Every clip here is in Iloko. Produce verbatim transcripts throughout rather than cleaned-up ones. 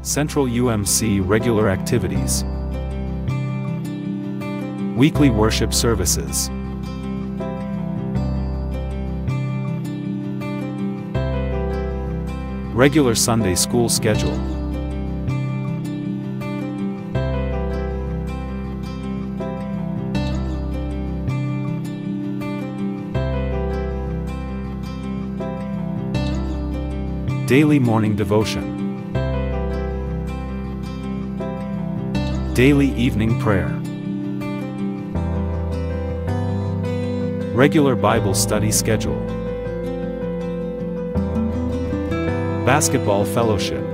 Central U M C regular activities. Weekly worship services. Regular Sunday school schedule. Daily morning devotion. Daily evening prayer. Regular Bible study schedule. Basketball fellowship.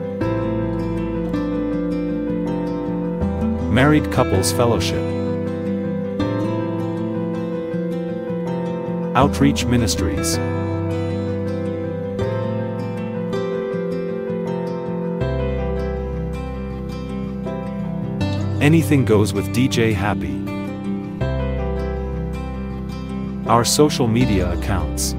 Married couples fellowship. Outreach ministries. Anything goes with D J Happy. Our social media accounts.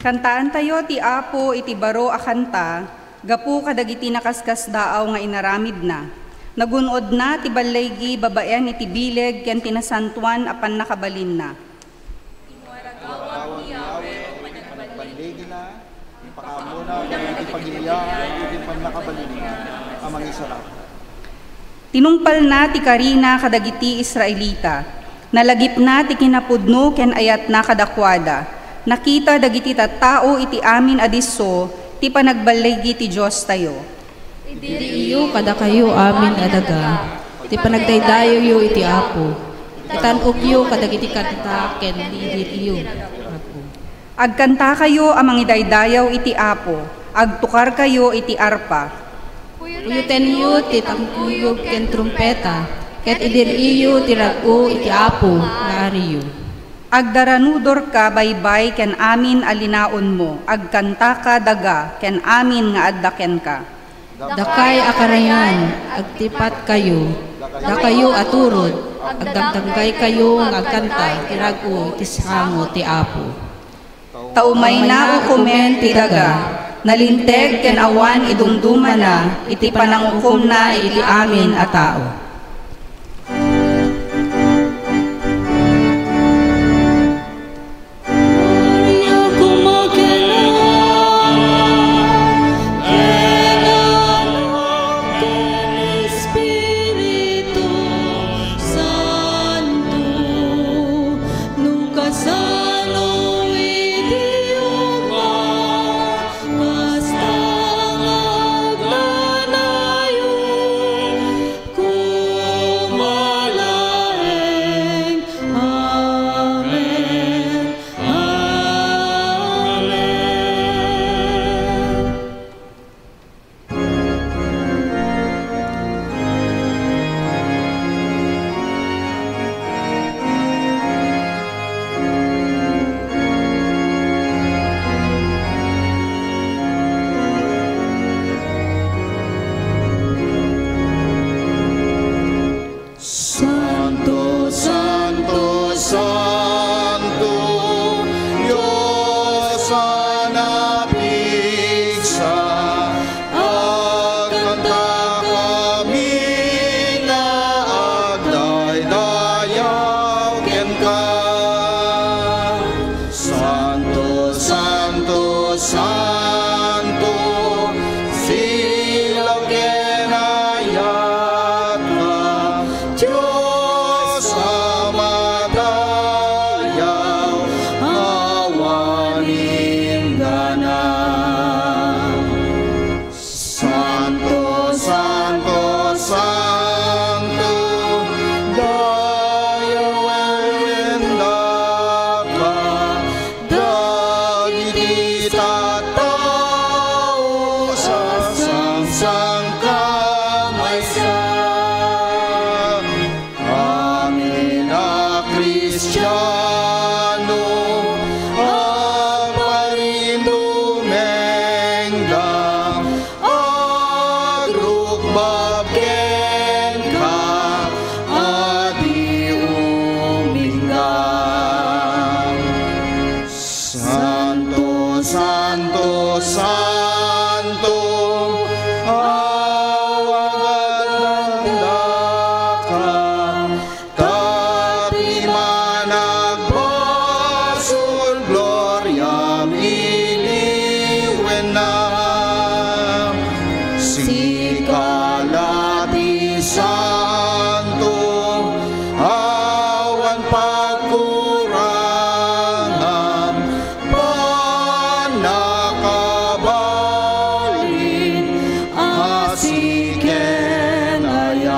Kantaantayo ti Apo iti baro a kanta gapu kadagiti nakaskasdaaw nga inaramidna. Nagun-odna ti balligi babaen iti bileg ken ti nasantoan a pannakabalinna. Immawat ni Yahweh ti panagballigina, ipakaamuna dagiti pagilian iti pannakabalinna a mangisalakan. Tinungpalna ti karina kadagiti Israelita. Nalagipna ti kinapudno ken ayatna kadakuada. Nakita dagiti tattao iti amin a disso ti panagballigi ti Diostayo. Idiriyo kadakayo amin a daga ti panagdaydayawyo iti Apo. Itan-okyo kadagiti kanta ken idiriyo, Apo. Agkantakayo a mangidaydayaw iti Apo, agtukarkayo iti arpa. Uyotenyo ti tangkuyog ken trumpeta, ket idir-iyo ti rag-o iti Apo nga Ariyo. Agdaranudorka baybay ken amin a linaonmo, agkantaka daga ken amin nga adda kenka. Dakay a karayan, agtipatkayo, dakayo a turod, agdagdagdaykayo nga agkanta ti rag-o iti sango ti Apo. Ta umayna ukomen ti daga, nalinteg ken awan idumdumana iti panangukomna iti amin a tao. Espiritu Santo, no kasano iti ugma, kasta nga agnanayon, koma laeng. Amen. Amen. Santo, Santo, Santo, Dios a napigsa, agkantakami nga agdaydayaw kenka. Santo, Santo, Santo, silaw ken ayatka, Dios a madayaw, awan inggana. Santo, Santo, Santo, dayawen daka, dagiti tattao sangsangka maysa. Amin a Kristiano, agparintumengga, agrukbab kenka, a di umingga. Santo, Santo, Santo, awagan daka, ta ti managbasol gloriam iliwenna. Sika la ti Santo, awan pagkurangam, pannakabalin, asi ken ayat.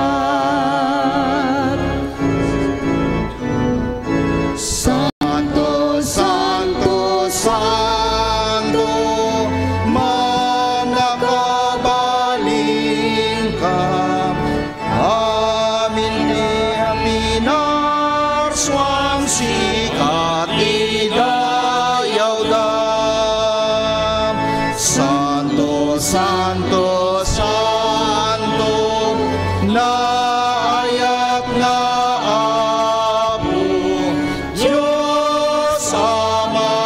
Santo, Santo, Santo, mannakabalinka, amin ti pinarsuam sika ti dayawda. Santo, Santo, Santo, naayat nga Apo, Dios Ama,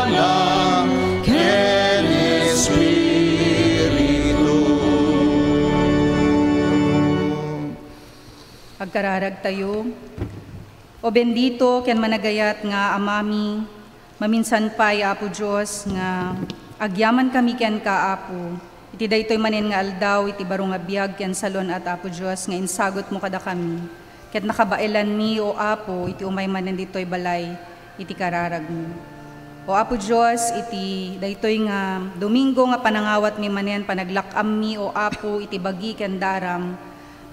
Anak, ken Espiritu. Agkararagtayo. O bendito ken managayat nga Amami, maminsan pay, Apo Dios, nga agyamankami kenka, Apo, iti daytoy manen nga aldaw iti baro nga biag ken salun-at, Apo Dios, nga insagutmo kadakami, ket nakabaelanmi, O Apo, iti umay manen ditoy balay iti kararagmi. O Apo Dios, iti daytoy nga Domingo nga panangawatmi manen panaglak-ammi, O Apo, iti bagi ken daram,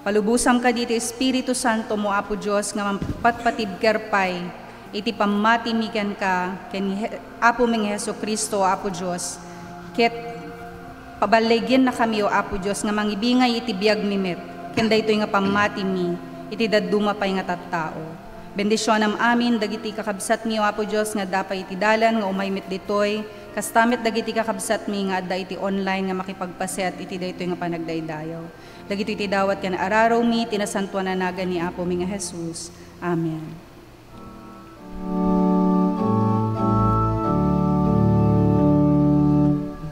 palubosam kadi ti Espiritu Santo mo, Apo Dios, nga mampatpatibker pay iti pammatimi kenka, ken ni Je-, Apomi nga Jesu-Cristo, Apo Dios, ket Paballagennakami, O Apo Dios, nga mangibingay iti biagmi met ken daytoy nga pammatimi iti dadduma pay nga tattao. Bendisionam amin dagiti kakabsatmi, O Apo Dios, nga adda pay iti dalan nga umay met ditoy, kasta met dagiti kakabsatmi nga adda iti online nga makipagpaset iti daytoy nga panagdaydayaw. Dagitoy ti dawat ken ararawmi iti nasantoan a nagan ni Apomi nga Jesus. Amen.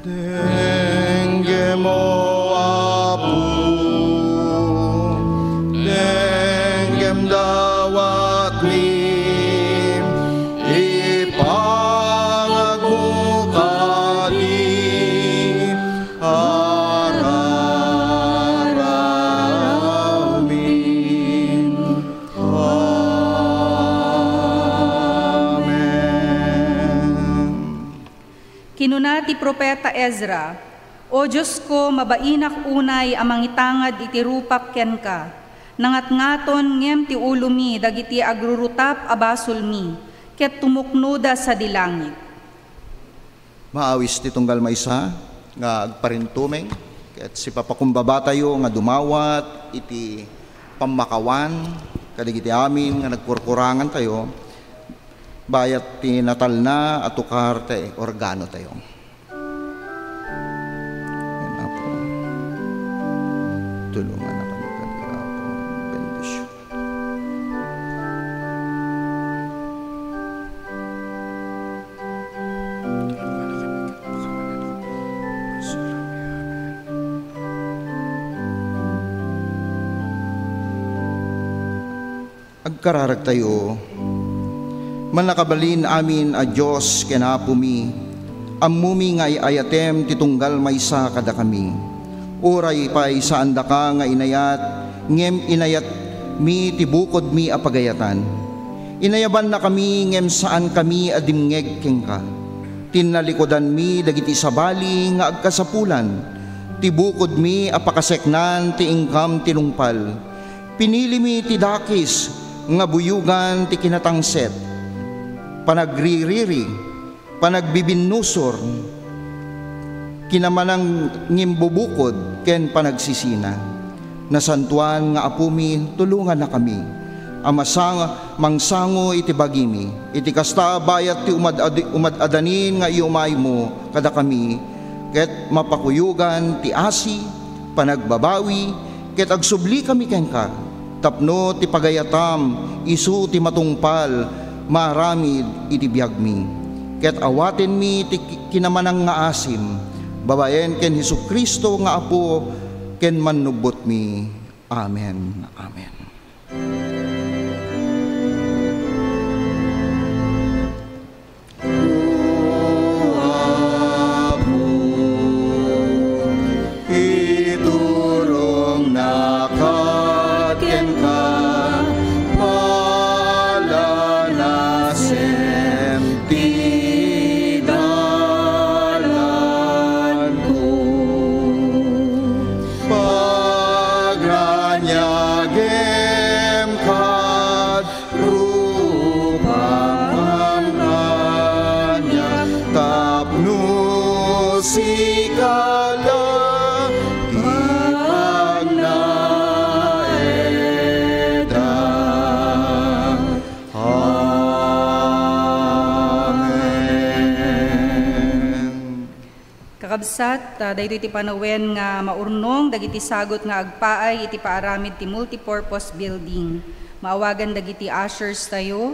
Denggem, O Apo, denggem dawatmi, ipangagmo kadi ararawmi. Amen. Kinuna ti profeta Ezra, "O Diosko, mabainak unay a mangitangad iti rupak kenka. Nangatngaton ngem ti ulomi dagiti agrurutap a basolmi, ket tumuknoda sadi langit." Maawis ti tunggal maysa nga agparintumeng ket sipapakumbabatayo nga dumawat iti pammakawan kadagiti amin nga nagkurkurangantayo bayat ti natalna a tukar ti organotayo. Amen, Apo. Tulunganakami kadi, Apo. Bendisyonanakami. Agkararagtayo. Mannakabalin amin a Dios ken Apomi, ammomi nga ay-ayatem ti tunggal maysa kadakami. Uray pay saandaka nga inayat, ngem inayatmi ti bukodmi a pagayatan. Inayabannakami ngem saankami a dimngeg kenka. Tinnalikudanmi dagiti sabali nga agkasapulan. Ti bukodmi a pakaseknan ti inkam tinungpal. Pinilimi ti dakis nga buyogan ti kinatangset, panagririri, panagbibinnusor, kinamanangngimbubukod, ken panagsisina. Nasantoan nga Apomi, tulongannakami a masang-, mangsango iti bagimi. Iti kasta, bayat ti umad-, umad-adanin nga iumaymo kadakami, ket mapakuyogan ti asi, panagbabawi, ket agsublikami kenka tapno ti pagayatam isu ti matungpal maaramid iti biagmi, ket awatenmi ti ki-, kinamanangngasim, babaen ken Jesu-Cristo nga Apo ken Mannubbotmi. Amen. Amen. Apo, iturongnak kenka, palanasem ti dalanko. Pagraniagem kad Rupam kaniak tapno sika la ti pagnaedak. Amen. Kakabsat, ah, daytoy ti panawen nga maurnong dagiti sagut nga agpaay iti paaramid ti multipurpose building. Maawagan dagiti ushers tayo.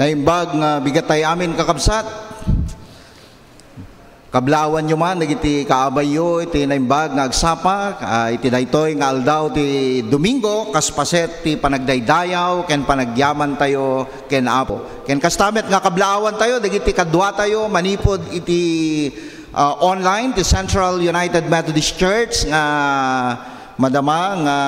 Naimbag nga bigat tayo amin, kakabsat. Kablaawanyo man dagiti kaabayyo iti naimbag nga agsapa, ah, iti daytoy nga aldaw ti Domingo, kas paset ti panagdaydayaw ken panagyaman tayo ken Apo. Ken kasta met nga kablaawan tayo dagiti kadua tayo manipud iti, ah, online ti Central United Methodist Church nga madama nga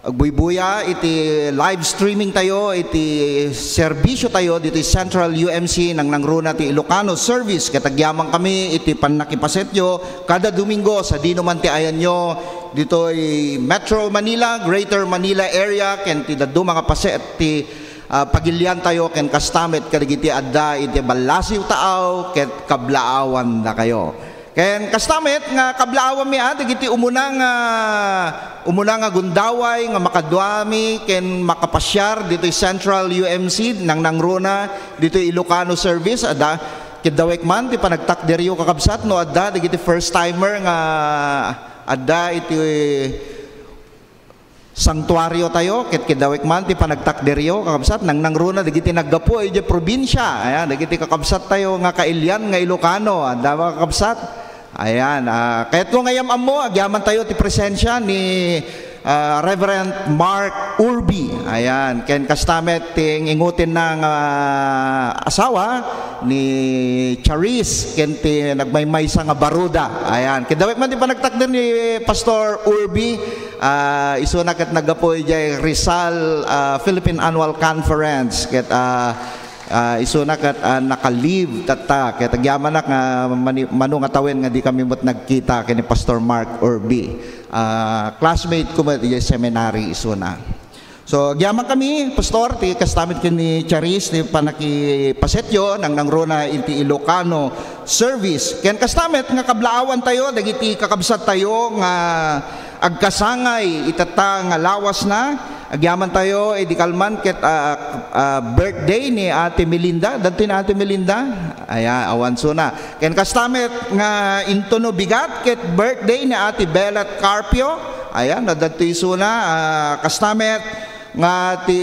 agbuybuya iti live streaming tayo, iti serbisyo tayo ditoy Central U M C, nangnangruna ti Ilocano service. Ket agyaman kami iti pannakipasetyo kada Domingo sadino man ti ayanyo ditoy Metro Manila, Greater Manila Area, ken ti dadduma nga paset ti, ah, pagilian tayo ken kasta met kadagiti adda iti ballasiw taaw ket kablaawandakayo. Ken kasta met nga kablaawanmi, ah, dagiti umuna nga, umuna nga gundaway nga makaduami ken makapasiar ditoy Central U M C, nangnangruna ditoy Ilocano service, adda, kiddawek man ti panagtakderyo, kakabsat, no adda dagiti first timer nga adda iti sanktuario tayo, ket kiddawek man ti panagtakderyo, kakabsat, nangnangruna dagiti naggapu idiay probinsia. Ayan, dagiti kakabsat tayo nga kailian nga Ilocano. Adda, mga kakabsat? Ayan, ah, kayatko nga yam-ammo, agyaman tayo ti presensia ni, ah, Reverend Mark Urbi. Ayan, ken kasta met ti ingutin na nga asawa ni Charis, ken ti nagmaymaysa nga baruda. Ayan, kiddawek man ti panagtakder ni Pastor Urbi. Ah, isuna ket naggapu idiay Rizal, ah, Philippine Annual Conference. Ket, ah, ah, isuna ket, ah, naka-leave tatta. Ket agyamanak nga mani-, mano nga tawen nga di kami met nagkita ken ni Pastor Mark Urbi. Ah, classmate ko met idiay seminary isuna. So, agyaman kami, Pastor, ti kasta met ken ni Charis, ti pannakipasetyo, nangnangruna iti Ilocano service. Ken kasta met nga kablaawan tayo, dagiti kakabsat tayo nga agkasangay itatta nga lawasna. Agyaman tayo, idi kalman ket, ah, ah, birthday ni Ate Melinda. Dagtoy ni Ate Melinda? Ayan, awan suna. Ken kasta met nga intono bigat ket birthday ni Ate Belat Carpio. Ayan, adda ti isuna, ah, kasta met nga ti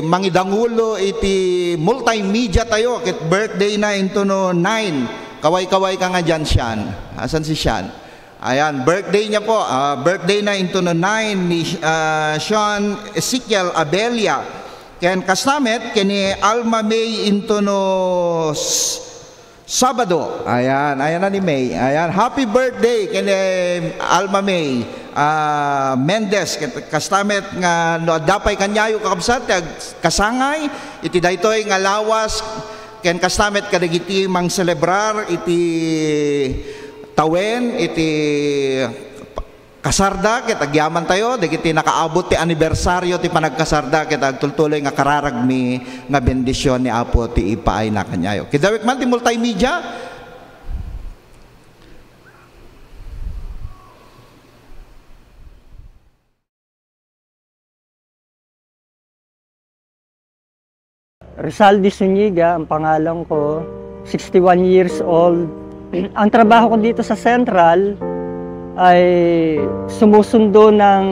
mangidangulo iti multimedia tayo ket birthday na intono nine. Kaway-kaway ka nga dian, Sian. Asan si Sian? Ayan, birthday niya po. Ah, birthday na intono nine ni, ah, Sean Ezekiel Abella. Ken kasta met ken ni Alma May intono s-, Sabado. Ayan, ayan na ni May. Ayan, happy birthday ken ni Alma May, ah, Mendez. Ket kasta met nga no adda pay kaniayo, kakabsat, ti ag-, kasangay iti daytoy nga lawas, ken kasta met kadagiti mangselebrar iti tawen, iti kasarda, ket agyaman tayo, dagiti nakaabot ti anibersario ti panagkasarda, ket agtultuloy nga kararagmi nga bendision ni Apo ti ipaayna kaniayo. Kiddawek man ti multimedia. Rizaldi Zuniga ang pangalan ko, sixty-one years old. Ang trabaho ko dito sa Central ay sumusundo ng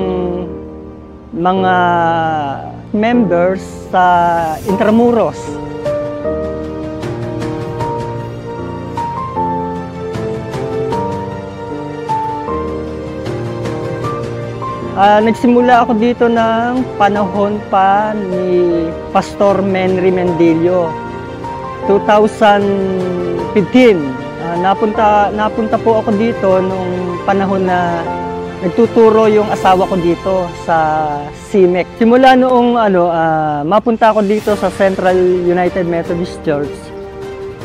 mga members sa Intramuros. Ah, nagsimula ako dito ng panahon pa ni Pastor Menry Mendillo, two thousand fifteen. Ah, napunta, napunta po ako dito nung panahon na nagtuturo yung asawa ko dito sa CMEC. Simula noong, ano, ah, mapunta ako dito sa Central United Methodist Church,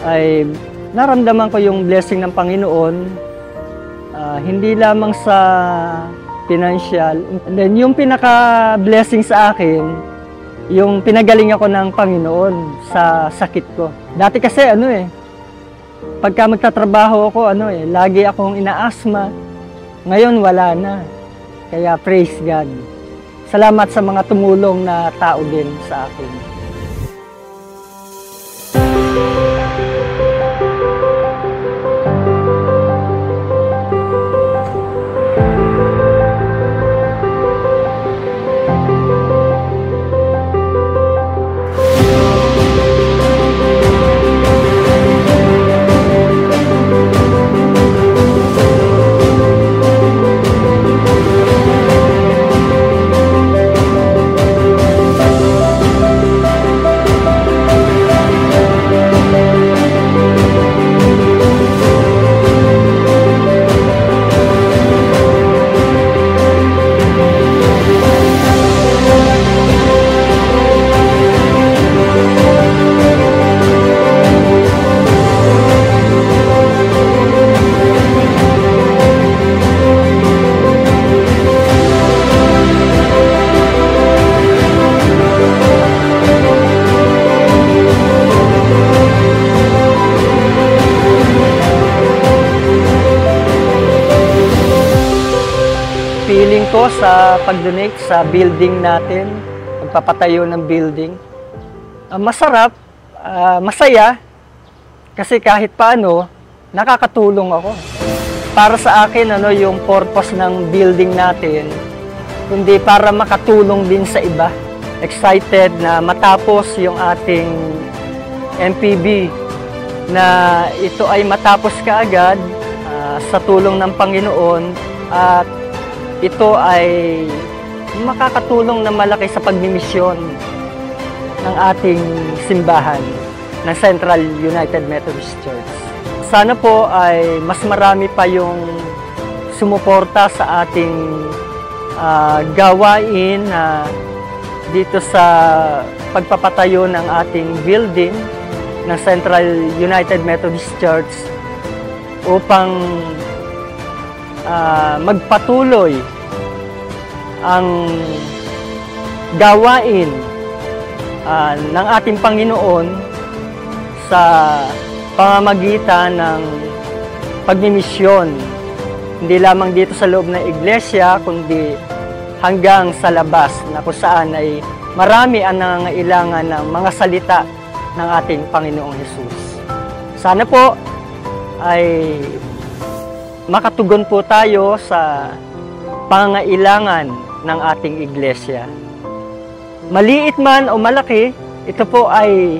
ay naramdaman ko yung blessing ng Panginoon, ah, hindi lamang sa financial. And then, yung pinaka-blessing sa akin, yung pinagaling ako ng Panginoon sa sakit ko. Dati kasi, ano eh, pagka magtatrabaho ako, ano eh, lagi akong inaasma. Ngayon, wala na. Kaya, praise God. Salamat sa mga tumulong na tao din sa akin. Sa pag-donate sa building natin, pagpapatayo ng building. Ah, masarap, ah, masaya, kasi kahit paano, nakakatulong ako. Para sa akin, ano, yung purpose ng building natin, kundi para makatulong din sa iba. Excited na matapos yung ating M P B, na ito ay matapos kaagad, ah, sa tulong ng Panginoon, at ito ay makakatulong na malaki sa pagmimisyon ng ating simbahan, ng Central United Methodist Church. Sana po ay mas marami pa yung sumuporta sa ating, ah, gawain, ah, dito sa pagpapatayo ng ating building ng Central United Methodist Church upang, ah, magpatuloy ang gawain, ah, ng ating Panginoon sa pamamagitan ng pagmimisyon, hindi lamang dito sa loob ng iglesia, kundi hanggang sa labas, na kung saan ay marami ang nangangailangan ng mga salita ng ating Panginoong Hesus. Sana po ay makatugon po tayo sa pangailangan ng ating iglesia. Maliit man o malaki, ito po ay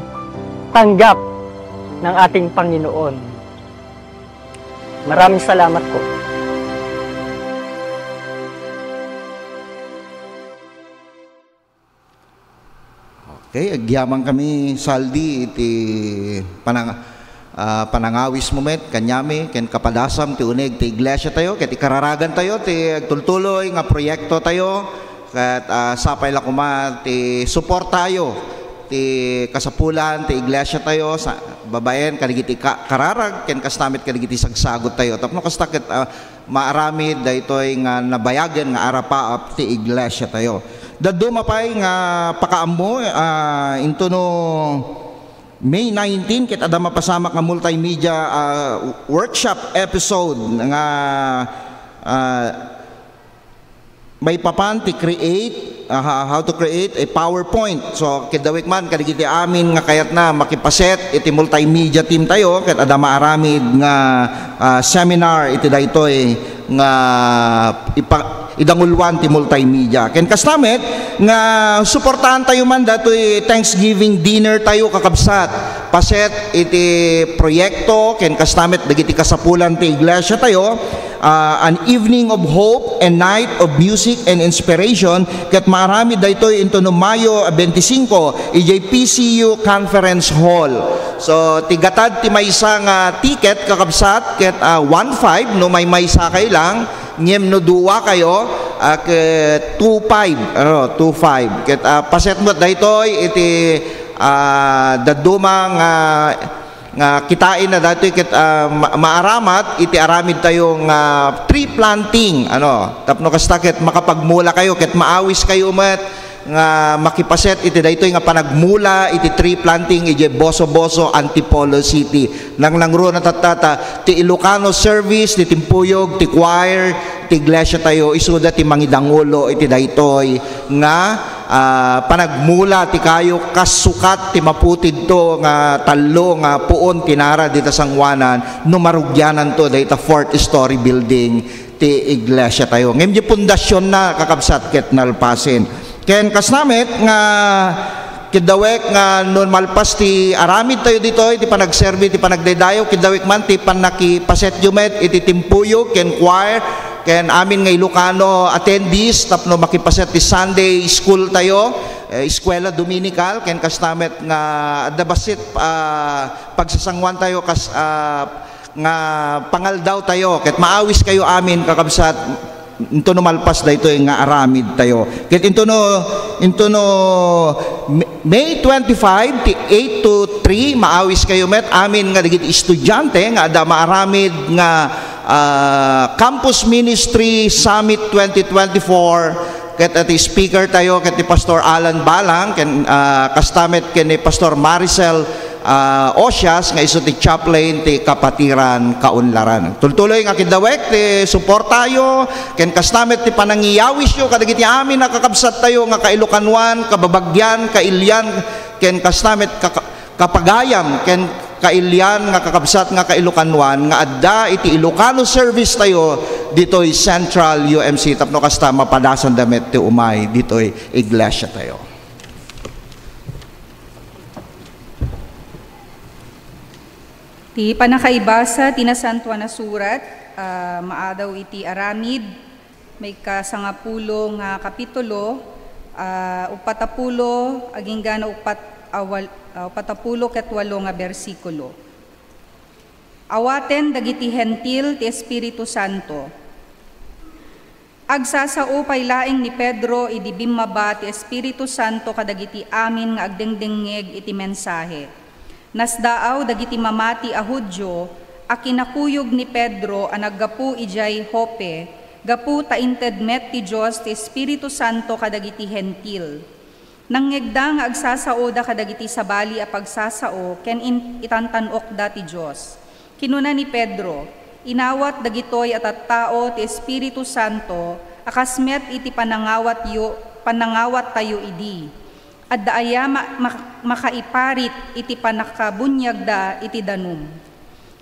tanggap ng ating Panginoon. Maraming salamat po. Okay, agyaman kami, Saldi, iti panang-, ah, panangawis mo met, kaniami, ken kapadasam ti uneg ti iglesia tayo, ket ikararagan tayo ti agtultuloy nga proyekto tayo, ket, ah, sapay la koma ti support tayo, ti kasapulan, ti iglesia tayo, sa, babaen, kadagiti ka-, kararag, ken kasta met kadagiti sagsagot tayo. Tapno kasta ket, ah, maaramid daytoy nga nabayagen nga arapaap ti iglesia tayo. Dadduma pay nga pakaammo, ah, into no May nineteen, ket adda mapasamak nga multimedia, ah, workshop episode nga, ah, maipapan ti create, ah, how to create a PowerPoint. So, kiddawek man kadagiti amin nga kayatna makipaset iti multimedia team tayo, ket adda maaramid nga, ah, seminar iti daytoy nga ipa-, idanguluan ti multimedia. Ken kasta met nga suportaan tayo man datoy Thanksgiving dinner tayo, kakabsat. Paset iti proyekto ken kasta met dagiti kasapulan ti iglesia tayo, ah, an evening of hope and night of music and inspiration, ket maaramid daytoy into no Mayo twenty-five, idiay P C U Conference Hall. So, ti gatad ti maysa nga ticket, kakabsat, ket, ah, one five no maymaysa kayo lang, ngem no dua kayo, ah, ket two five, ano, two five. Ket, ah, paset met daytoy iti, ah, dadduma nga, nga kitaen na daytoy ket, ah, ma-, maaramat iti aramid tayo nga tree planting, ano, tapno kasta ket makapagmula kayo ket maawis kayo met nga makipaset iti daytoy nga panagmula iti tree planting idiay Boso-Boso, Antipolo City. Nangnangruna tatta ti Ilocano service, ti timpuyog, ti choir, ti iglesia tayo, isuda ti mangidangulo iti daytoy nga, ah, panagmula ti kayo kas sukat ti maputidto nga tallo nga puon ti nara dita sangoanan no marugiananto dayta fourth story building ti iglesia tayo. Ngem di pundasionna, kakabsat, ket nalpasen. Ken kasna met nga kiddawek nga no malpas ti aramid tayo ditoy, ti panagserbi, ti panagdaydayaw, kiddawek man ti pannakipasetyo met iti timpuyog ken choir, ken amin nga Ilocano attendees tapno makipaset ti Sunday school tayo, eh, eskuela dominical, ken kasna met nga adda bassit, ah, pagsasangoan tayo kas, ah, nga pangaldaw tayo, ket maawis kayo amin, kakabsat, into no malpas daytoy nga aramid tayo. Ket into no, into no May twenty-five, ti eight to three, maawis kayo met amin nga dagiti estudiante nga adda maaramid nga, ah, Campus Ministry Summit twenty twenty-four, ket ti speaker tayo, ket ni Pastor Alan Balang, ken, ah, kasta met ken ni Pastor Maricel ah, Osias nga isu ti chaplain ti Kapatiran Kaunlaran. Tultuloy nga kiddawek ti suportayo, ken kasta met ti panangiyawisyo kadagiti amin a kakabsattayo nga ka-Ilocanoan, kababagian, kailian, ken kasta met kaka-, kapagayam, ken kailian nga kakabsat nga ka-Ilocanoan nga adda iti Ilocano service tayo ditoy Central U M C tapno kasta mapadasanda met ti umay ditoy iglesia tayo. Ti pannakaibasa ti Nasantoan a Surat, ah, maadaw iti Aramid, maikasangapulo nga kapitulo, ah, uppat a pulo agingga na uppat a wal-, ah, uppat a pulo ket walo nga bersikulo. Awaten dagiti Hentil ti Espiritu Santo. Agsasao pay laeng ni Pedro idi bimmaba ti Espiritu Santo kadagiti amin nga agdengdengngeg iti mensahe. Nasdaaw dagiti mamati a Judio a kinakuyog ni Pedro a naggapu idiay Joppe, gapu ta inted met ti Dios ti Espiritu Santo kadagiti Hentil. Nangngegda nga agsasaoda kadagiti sabali a pagsasao ken in-, itantan-okda ti Dios. Kinuna ni Pedro, "Inawat dagitoy a tattao ti Espiritu Santo a kas met iti panangawatyo, panangawattayo idi. Adda aya ma-, ma-, makaiparit iti pannakabuniagda iti danum?"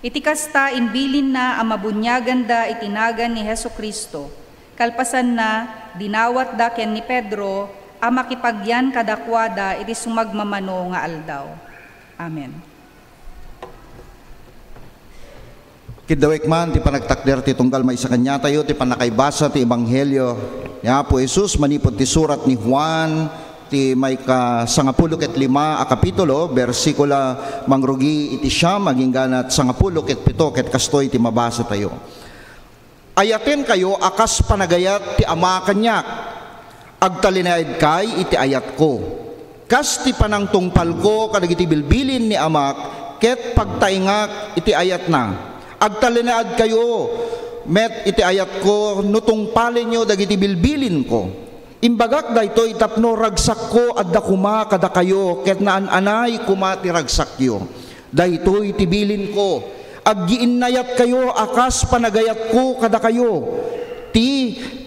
Iti kasta, imbilinna a mabuniaganda iti nagan ni Jesu-Cristo. Kalpasanna, dinawatda ken ni Pedro a makipagyan kadakuada iti sumagmamano nga aldaw. Amen. Kiddawek man ti panagtakder ti tunggal maysa kaniatayo ti pannakaibasa ti Ebanghelio ni Apo Jesus manipud ti surat ni Juan, ti maikasangapulo ket lima a kapitulo, bersikulo mangrugi iti siam agingganat sangapulo ket pito, ket kastoy ti mabasatayo. Ayatenkayo a kas panagayat ti Ama kaniak. Agtalinaedkay iti ayatko. Kas ti panangtungpalko kadagiti bilbilin ni Amak ket pagtaingak iti ayatna. Agtalinaedkayo met iti ayatko no tungpalenyo dagiti bilbilinko. Imbagak daytoy tapno ragsakko adda koma kadakayo ket naan-anay koma ti ragsakyo. Daytoy ti bilinko, aggiinnayatkayo a kas panagayatko kadakayo. Ti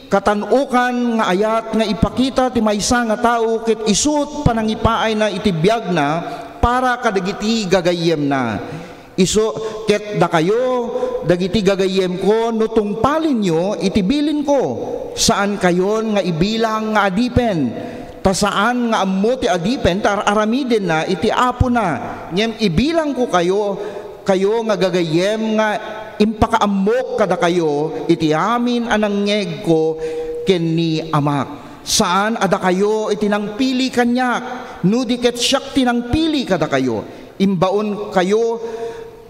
katan-okan nga ayat nga ipakita ti maysa nga tao ket isu ti panangipaayna iti biagna para kadagiti gagayyemna. Isu ket dakayo, dagiti gagayyemko, no tungpalenyo iti bilinko, saankayon nga ibilang nga adipen. Ta saan nga ammo ti adipen ta ar-aramidenna iti apona, ngem ibilangko kayo, kayo nga gagayyem nga impakaammok kadakayo iti amin a nangngegko ken ni Amak. Saan a dakayo iti nangpili kaniak, no di ket siak ti nangpili kadakayo. Imbaonkayo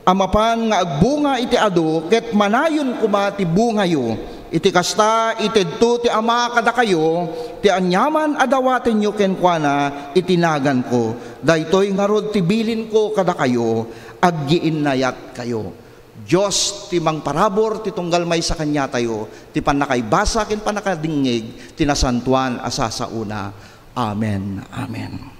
a mapan nga agbunga iti adu ket manayon koma ti bungayo. Iti kasta, itedto ti Ama kadakayo ti aniaman a dawatenyo kenkuana iti naganko. Daytoy ngarud ti bilinko kadakayo, aggiinnayatkayo. Dios ti mangparabur ti tunggal maysa kaniatayo ti pannakaibasa ken pannakadingngeg ti nasantoan a sasaona. Amen. Amen.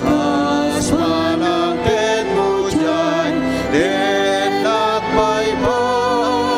Kas panangtedmo diay, dinak baybay.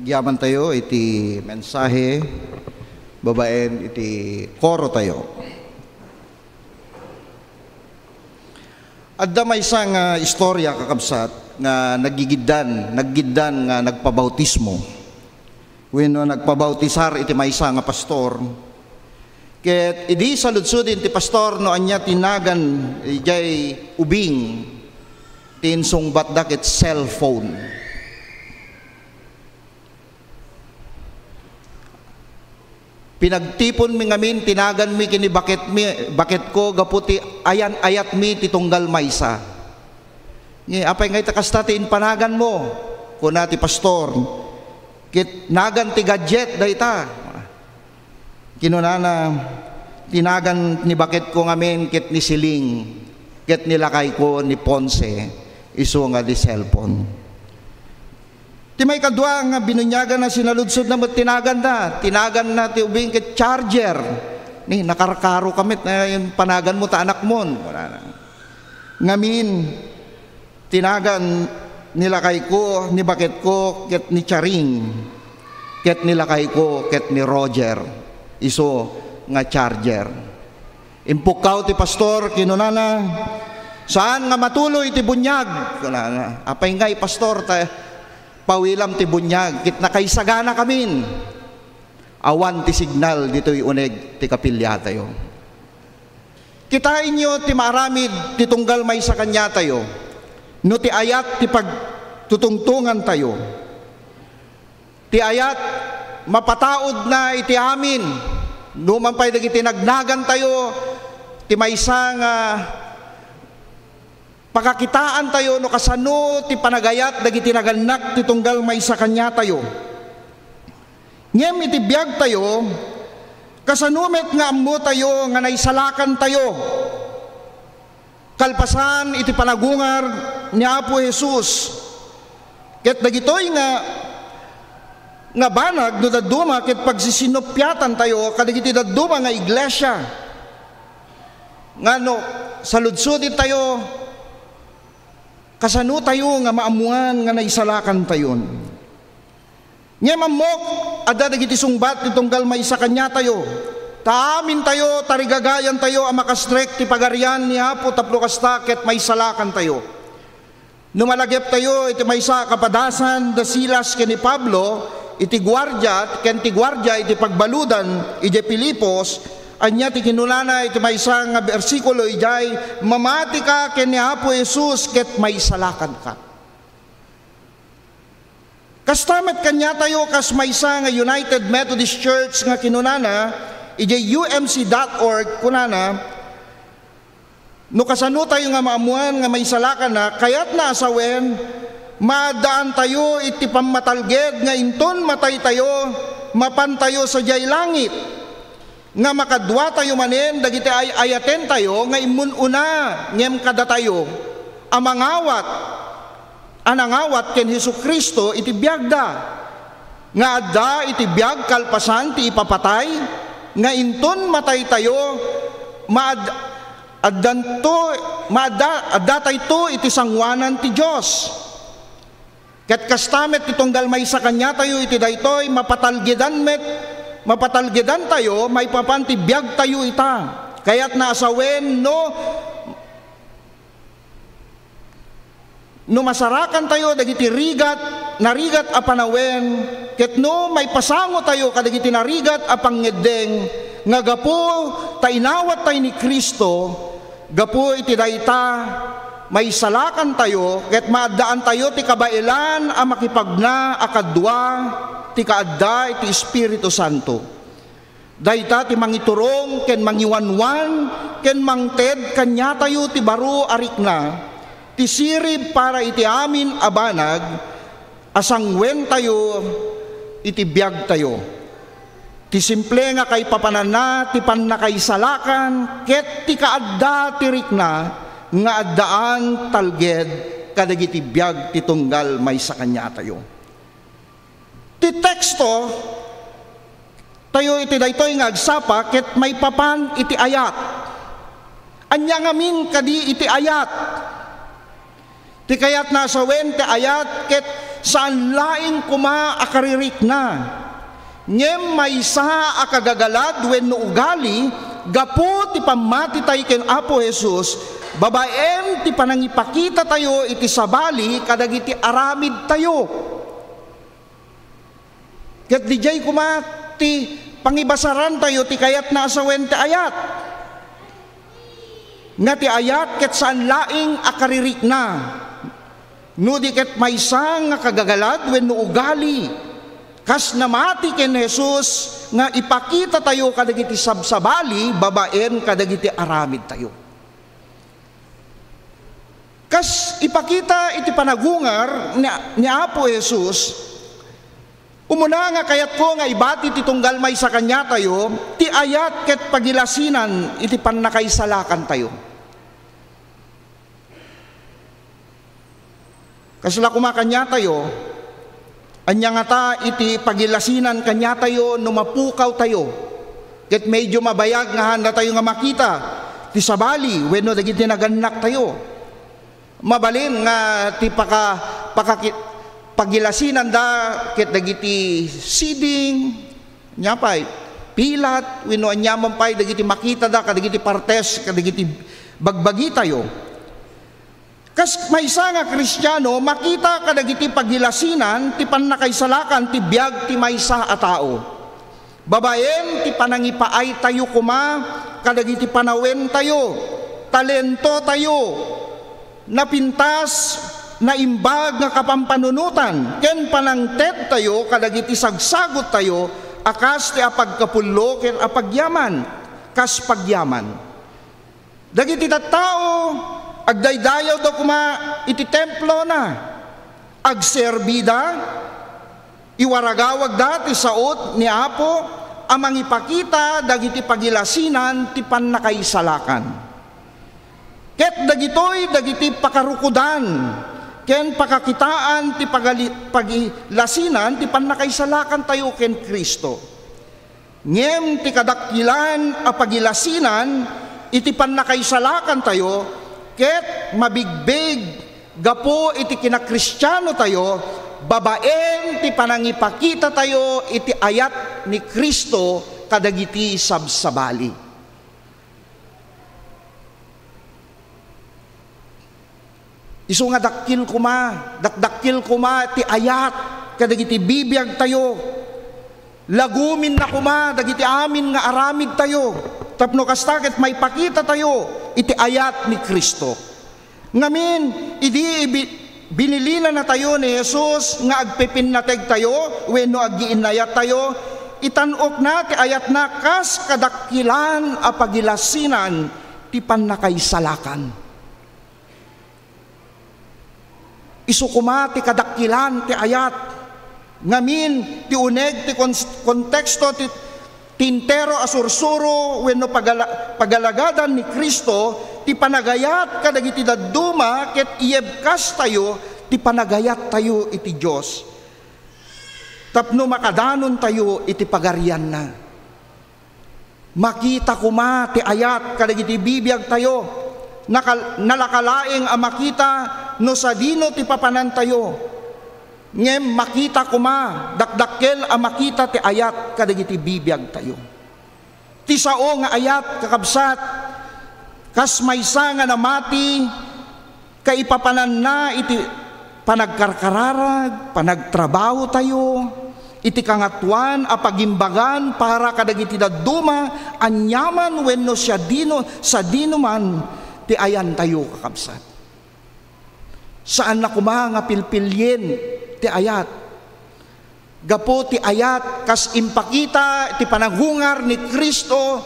Agyamantayo iti mensahe babaen iti korotayo. Adda maysa nga istorya, kakabsat, nga naggigiddan, naggiddan nga nagpabautismo wenno nagpabautisar iti maysa nga pastor. Ket idi saludsodin ti pastor no ania ti nagan idiay ubing, ti insungbatda ket cellphone. Pinagtiponmi ngamin ti naganmi ken ni baketmi, baketko gapu ti ayan-ayatmi ti tunggal maysa. Ngi, apay ngay ta kasta ti impanaganmo? Kuna ti pastor, ket nagan ti gadget dayta. Kinunana, ti nagan ni baketko ngamin ket ni Siling, ket ni lakayko ni Ponce, isu nga di cellphone. Ti maikadua nga binunyagan na sinaludsod na met ti nagan na, ti nagan na ti ubing ket charger. Ni, nakarkaro ka met, eh, yung panagan mo ta anak mon. Wala na. Ngamin, ti nagan ni lakayko, ni baketko, ket ni Charing, ket ni lakayko, ket ni Roger, isu nga charger. Impukkaw ti pastor, kinunana, "Saan nga matuloy ti bunyag?" Kunana, "Apay ngay, pastor, ta pawilam ti bunyag, ket nakaisagana kamin. Awan ti signal ditoy uneg ti kapiliatayo." Kitaenyo ti maaramid ti tunggal maysa kaniatayo no ti ayat ti pagtutungtongantayo. Ti ayat, mapataudna iti amin. Numan pay dagiti nagnagantayo, ti maysa nga pakakitaantayo no kasano ti panagayat dagiti nagannak ti tunggal maysa kaniatayo. Ngem iti biagtayo, kasano met nga ammotayo nga naisalakantayo kalpasan iti panagungar ni Apo Jesus? Ket dagitoy nga, nga banag no dadduma ket pagsisinuppiatantayo kadagiti dadduma nga iglesia. Nga no saludsodentayo, kasano tayo nga maammuan nga naisalakantayon? Ngem ammok, adda dagiti sungbat ti tunggal maysa kaniatayo. Ta amintayo, tarigagayantayo a makastrek ti pagarian ni Apo tapno kasta ket maisalakantayo. No malagiptayo iti maysa a kapadasan da Silas ken ni Pablo, iti guardia, ken ti guardia iti pagbaludan idiay Filipos, ania ti kinunana iti maysa nga bersikulo idiay, "Mamatika ken ni Apo Jesus ket maisalakanka." Kasta met kaniatayo kas maysa nga United Methodist Church nga kinunana, idiay U M C dot org, kunana, no kasano tayo nga maammuan nga maisalakanna, kayatna a sawen, maaddaantayo iti pammatalged nga inton mataytayo, mapantayo sadiay langit. Nga makaduatayo manen dagiti ay-ayatentayo nga immun-una ngem kadatayo a mangawat, a nangawat ken Jesu-Cristo iti biagda, nga adda iti biag kalpasan ti ipapatay, nga inton mataytayo, maad-, addanto, maadda-, addatayto iti sangoanan ti Dios. Ket kasta met ti tunggal maysa kaniatayo iti daytoy, mapatalgedan met, mapatalgedantayo maipapan ti biagtayo ita. Kayatna a sawen no, no masarakantayo dagiti rigat, narigat a panawen, ket no maipasangotayo kadagiti narigat a pangngeddeng nga gapu ta inawattay ni Cristo, gapu iti dayta, maisalakantayo ket maaddaantayo ti kabaelan a makipagna a kadua ti kaadda iti Espiritu Santo. Dayta ti mangiturong ken mangiwanwan ken mangted kaniatayo ti baro a rikna, ti sirib para iti amin a banag a sanguentayo iti biagtayo. Ti simple nga kaipapananna ti pannakaisalakan ket ti kaadda ti rikna nga addaan talged kadagiti biag ti tunggal maysa kaniatayo. Ti teksto tayo iti daytoy nga agsapa ket maipapan iti ayat. Ania ngamin kadi iti ayat? Ti kayatna a sawen ti ayat ket Saan laeng koma a karirikna, ngem maysa a kagagalad wenno ugali gapu ti pammatitay ken Apo Jesus, babaen ti panangipakitatayo iti sabali kadagiti aramidtayo. Ket didiay koma ti pangibasarantayo ti kayatna a sawen ti ayat. Nga ti ayat ket saan laeng a karirikna, no di ket maysa nga kagagalad wenno ugali, kas namati ken Jesus nga ipakitatayo kadagiti sabsabali babaen kadagiti aramidtayo. Kas ipakita iti panagungar ni, ni Apo Jesus, umuna nga kayatko nga ibati ti tunggal maysa kaniatayo, ti ayat ket pagilasinan iti pannakaisalakantayo. Kasla koma kaniatayo, ania ngata iti pagilasinan kaniatayo no mapukawtayo? Ket medio mabayag nga haandatayo nga makita ti sabali wenno dagiti nagannaktayo. Mabalin nga ti paka-, pakaki-, pagilasinanda ket dagiti siding, ania pay, pilat, wenno aniaman pay dagiti makitada kadagiti partes kadagiti bagbagitayo. Kas maysa nga Kristiano, makita kadagiti pagilasinan ti pannakaisalakan ti biag ti maysa a tao. Babaen ti panangipaaytayo koma kadagiti panawentayo, talentotayo, napintas, naimbag nga kapampanunotan, ken panangtedtayo kadagiti sagsagottayo a kas ti apagkapullo ken apagyaman, kas pagyaman. Dagiti tattao, agdaydayawda koma iti templona, agserbida, iwaragawagda ti saot ni Apo a mangipakita dagiti pagilasinan ti pannakaisalakan. Ket dagitoy dagiti pakarukodan ken pakakitaan ti pagali-, pagilasinan ti pannakaisalakantayo ken Cristo. Ngem ti kadakkelan a pagilasinan iti pannakaisalakantayo ket mabigbig gapu iti kinakristianotayo babaen ti panangipakitatayo iti ayat ni Cristo kadagiti sabsabali. Isu nga dakkel koma, dakdakkel koma ti ayat kadagiti bibiagtayo. Laguminna koma dagiti amin nga aramidtayo, tapno kasta ket maipakitatayo iti ayat ni Cristo. Ngamin, idi ibi-, binilinanatayo ni Jesus nga agpipinnategtayo wenno aggiinnayattayo, itan-okna ti ayatna kas kadakkelan a pagilasinan ti pannakaisalakan. Isu koma ti kadakkelan ti ayat. Ngamin, ti uneg ti kons-, konteksto ti, ti entero a sursuro wenno pagala-, pagalagadan ni Cristo ti panagayat kadagiti dadduma ket iyebkastayo ti panagayattayo iti Dios tapno makadanontayo iti pagarianna. Makita koma ti ayat kadagiti bibiagtayo. Nakal-, nalaka laeng a makita no sadino ti papanantayo. Ngem makita koma, dakdakkel a makita ti ayat kadagiti bibiagtayo. Ti sao nga ayat, kakabsat, kas maysa nga namati, kaipapananna iti panagkarkararag, panagtrabahotayo, iti kangatoan a pagimbagan para kadagiti dadduma, aniaman wenno siadino, sadinoman ti ayantayo, kakabsat. Saanna koma nga pilpilien ti ayat. Gapu ti ayat, kas impakita ti panagungar ni Cristo,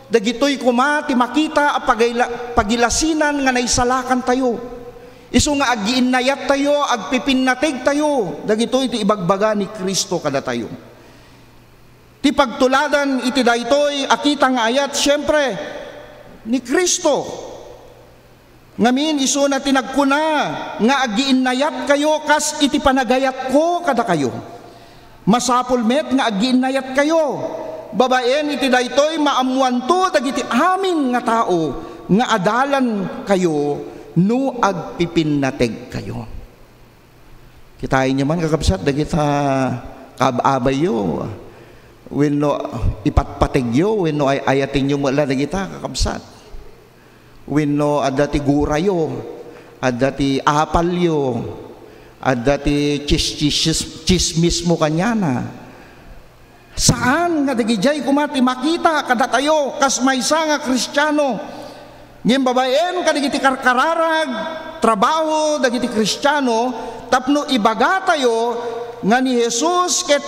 dagitoy koma ti makita a pagayla-, pagilasinan nga naisalakantayo. Isu nga aggiinnayattayo, agpipinnategtayo, dagitoy ti ibagbaga ni Cristo kadatayo. Ti pagtuladan iti daytoy a kita nga ayat, siempre, ni Cristo. Ngamin, isuna ti nagkuna nga aggiinnayatkayo kas iti panagayatko kadakayo. Masapul met nga aggiinnayatkayo babaen iti daytoy maammoanto dagiti amin nga tao nga adalankayo no agpipinnategkayo. Kitaenyo man, kakabsat, dagita kaab-abayyo, wenno ipatpategyo, wenno ay-ayatenyo met la dagita, kakabsat. Wenno adda ti gurayo, adda ti apalyo, adda ti chis-, chis-, chismismo kaniana. Saan nga dagidiay koma ti makita kadatayo kas maysa nga Kristiano. Ngem babaen kadagiti karkararag, trabaho dagiti Kristiano tapno ibagatayo nga ni Jesus ket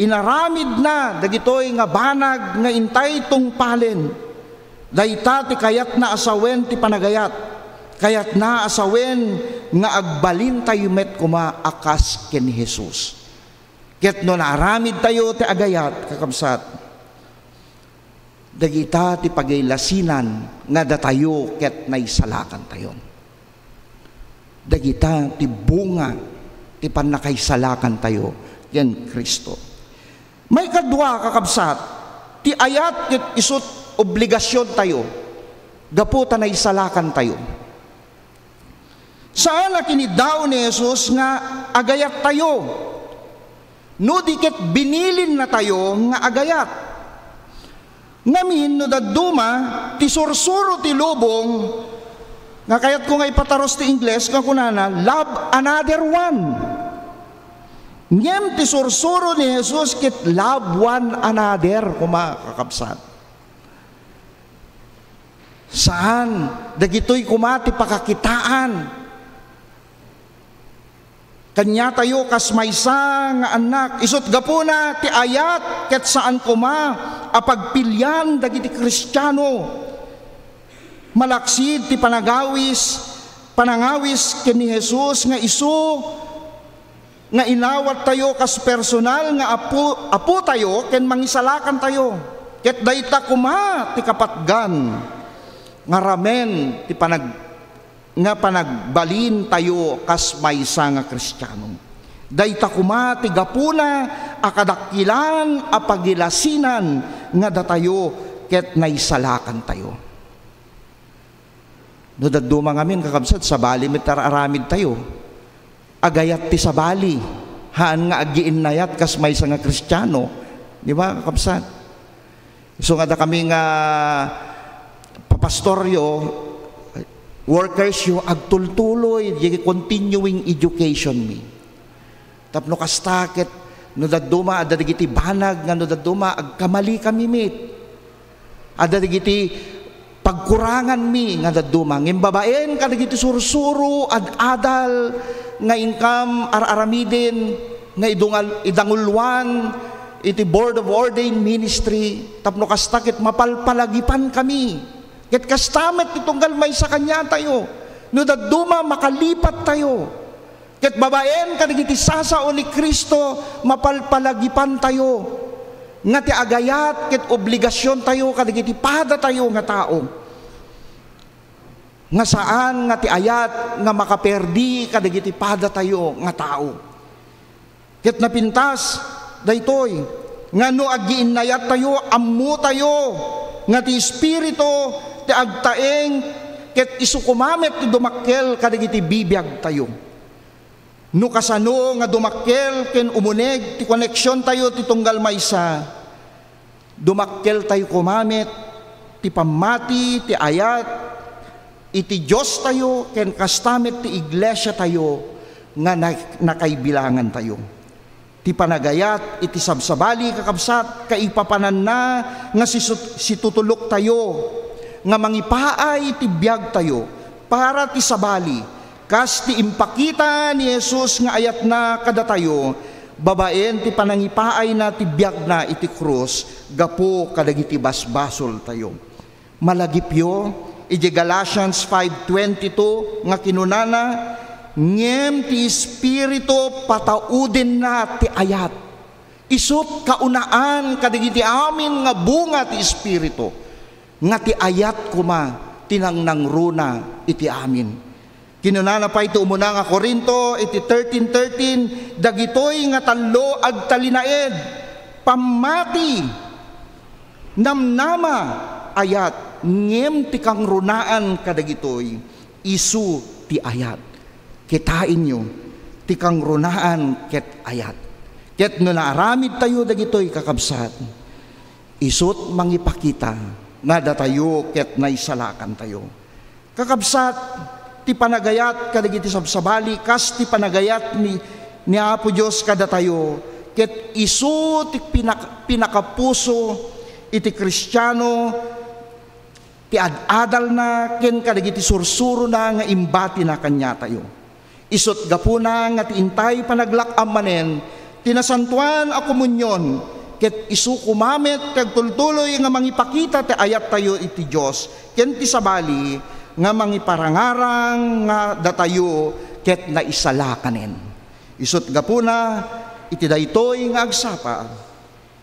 inaramidna dagitoy nga banag nga intay tungpalen. Dayta ti kayatna a sawen ti panagayat. Kayatna a sawen nga agbalintayo met koma a kas ken ni Jesus. Ket no naaramidtayo ti agayat, kakabsat, dagita ti pagailasinan nga datayo ket naisalakantayo. Dagita ti bunga ti pannakaisalakantayo ken Cristo. Maikadua, kakabsat, ti ayat ket isut' obligasiontayo gapu ta naisalakantayo. Saan a kiniddaw ni Jesus nga agayattayo, no di ket binilinnatayo nga agayat. Ngamin, no dadduma ti sursuro ti lubong, nga kayatko nga ipataros ti Ingles nga kunana, "Love another one." Ngem ti sursuro ni Jesus ket, "Love one another," koma, kakabsat. Saan, dagitoy koma ti pakakitaan. Kaniatayo kas maysa nga annak, isut' gapuna ti ayat ket saan koma a pagpilian dagiti Kristiano. Malaksid ti panagawis, panangawis ken ni Jesus nga isu nga inawattayo kas personal nga Apo, Apotayo ken Mangisalakantayo. Ket dayta koma ti kapatgan nga ramen ti panag-, nga panagbalintayo kas maysa nga Kristiano. Dayta koma ti gapuna a kadakkelan a pagilasinan nga datayo ket naisalakantayo. No dadduma ngamin, kakabsat, sabali met ti ar-aramidtayo. Agayat ti sabali, haan nga agiinnayat kas maysa nga Kristiano. Di ba, kakabsat? So nga dakami nga papastoryo, workersyo, agtultuloy, di continuing education mi. Tapno kasta ket no dadduma, adda dagiti banag nga no dadduma, agkamali kami met. Adda dagiti pagkuranganmi nga dadduma. Ngem babaen kadagiti sursuro, ad-adal nga inkam ar-aramiden, nga idungal-, idanguluan iti Board of Ordained Ministry, tapno kasta ket mapalpalagipan kami. Ket kasta met ti tunggal maysa kaniatayo. No dadduma, makalipattayo. Ket babaen kadagiti sasao ni Cristo, mapalpalagipantayo nga ti agayat ket obligasiontayo kadagiti padatayo nga tao. Nga saan nga ti ayat nga makaperdi kadagiti padatayo nga tao. Ket napintas daytoy, nga no agiinnayattayo, ammotayo nga ti Espiritu ti agtaeng ket isu koma met ti dumakkel kadagiti bibiagtayo. No kasano nga dumakkel ken umuneg ti koneksiontayo ti tunggal maysa, dumakkeltayo koma met ti pammati, ti ayat iti Diostayo, ken kasta met ti iglesiatayo nga na-, nakaibilangantayo. Ti panagayat iti sabsabali, kakabsat, kaipapananna nga sisu-, situtuloktayo nga mangipaay ti biagtayo para ti sabali, kas ti impakita ni Jesus nga ayatna kadatayo babaen ti panangipaayna ti biagna iti krus gapu kadagiti basbasoltayo. Malagipyo, idiay Galatians five twenty-two nga kinunana, "Ngem ti Espiritu pataudenna ti ayat." Isut' kaunaan kadagiti amin nga bunga ti Espiritu, nga ti ayat koma ti nangnangruna iti amin. Kinunana pay ti umuna nga Corinto iti thirteen thirteen, "Dagitoy nga tallo agtalinaed: pammati, namnama, ayat, ngem ti kangrunaan kadagitoy, isu ti ayat." Kitaenyo, ti kangrunaan ket ayat. Ket no naaramidtayo dagitoy, kakabsat, isut' mangipakita nga datayo ket naisalakantayo. Kakabsat, ti panagayat kadagiti sabsabali kas ti panagayat ni, ni Apo Dios kadatayo, ket isu ti pinak-, pinakapuso iti Kristiano, ti ad-adalna ken kadagiti sursurona nga imbatina kaniatayo. Isut' gapuna nga ti intay panaglak-am manen ti Nasantoan a Komunion, ket isu koma met ti agtultuloy nga mangipakita ti ayattayo iti Dios ken ti sabali nga mangiparangarang nga datayo ket naisalakanen. Isut' gapuna iti daytoy nga agsapa,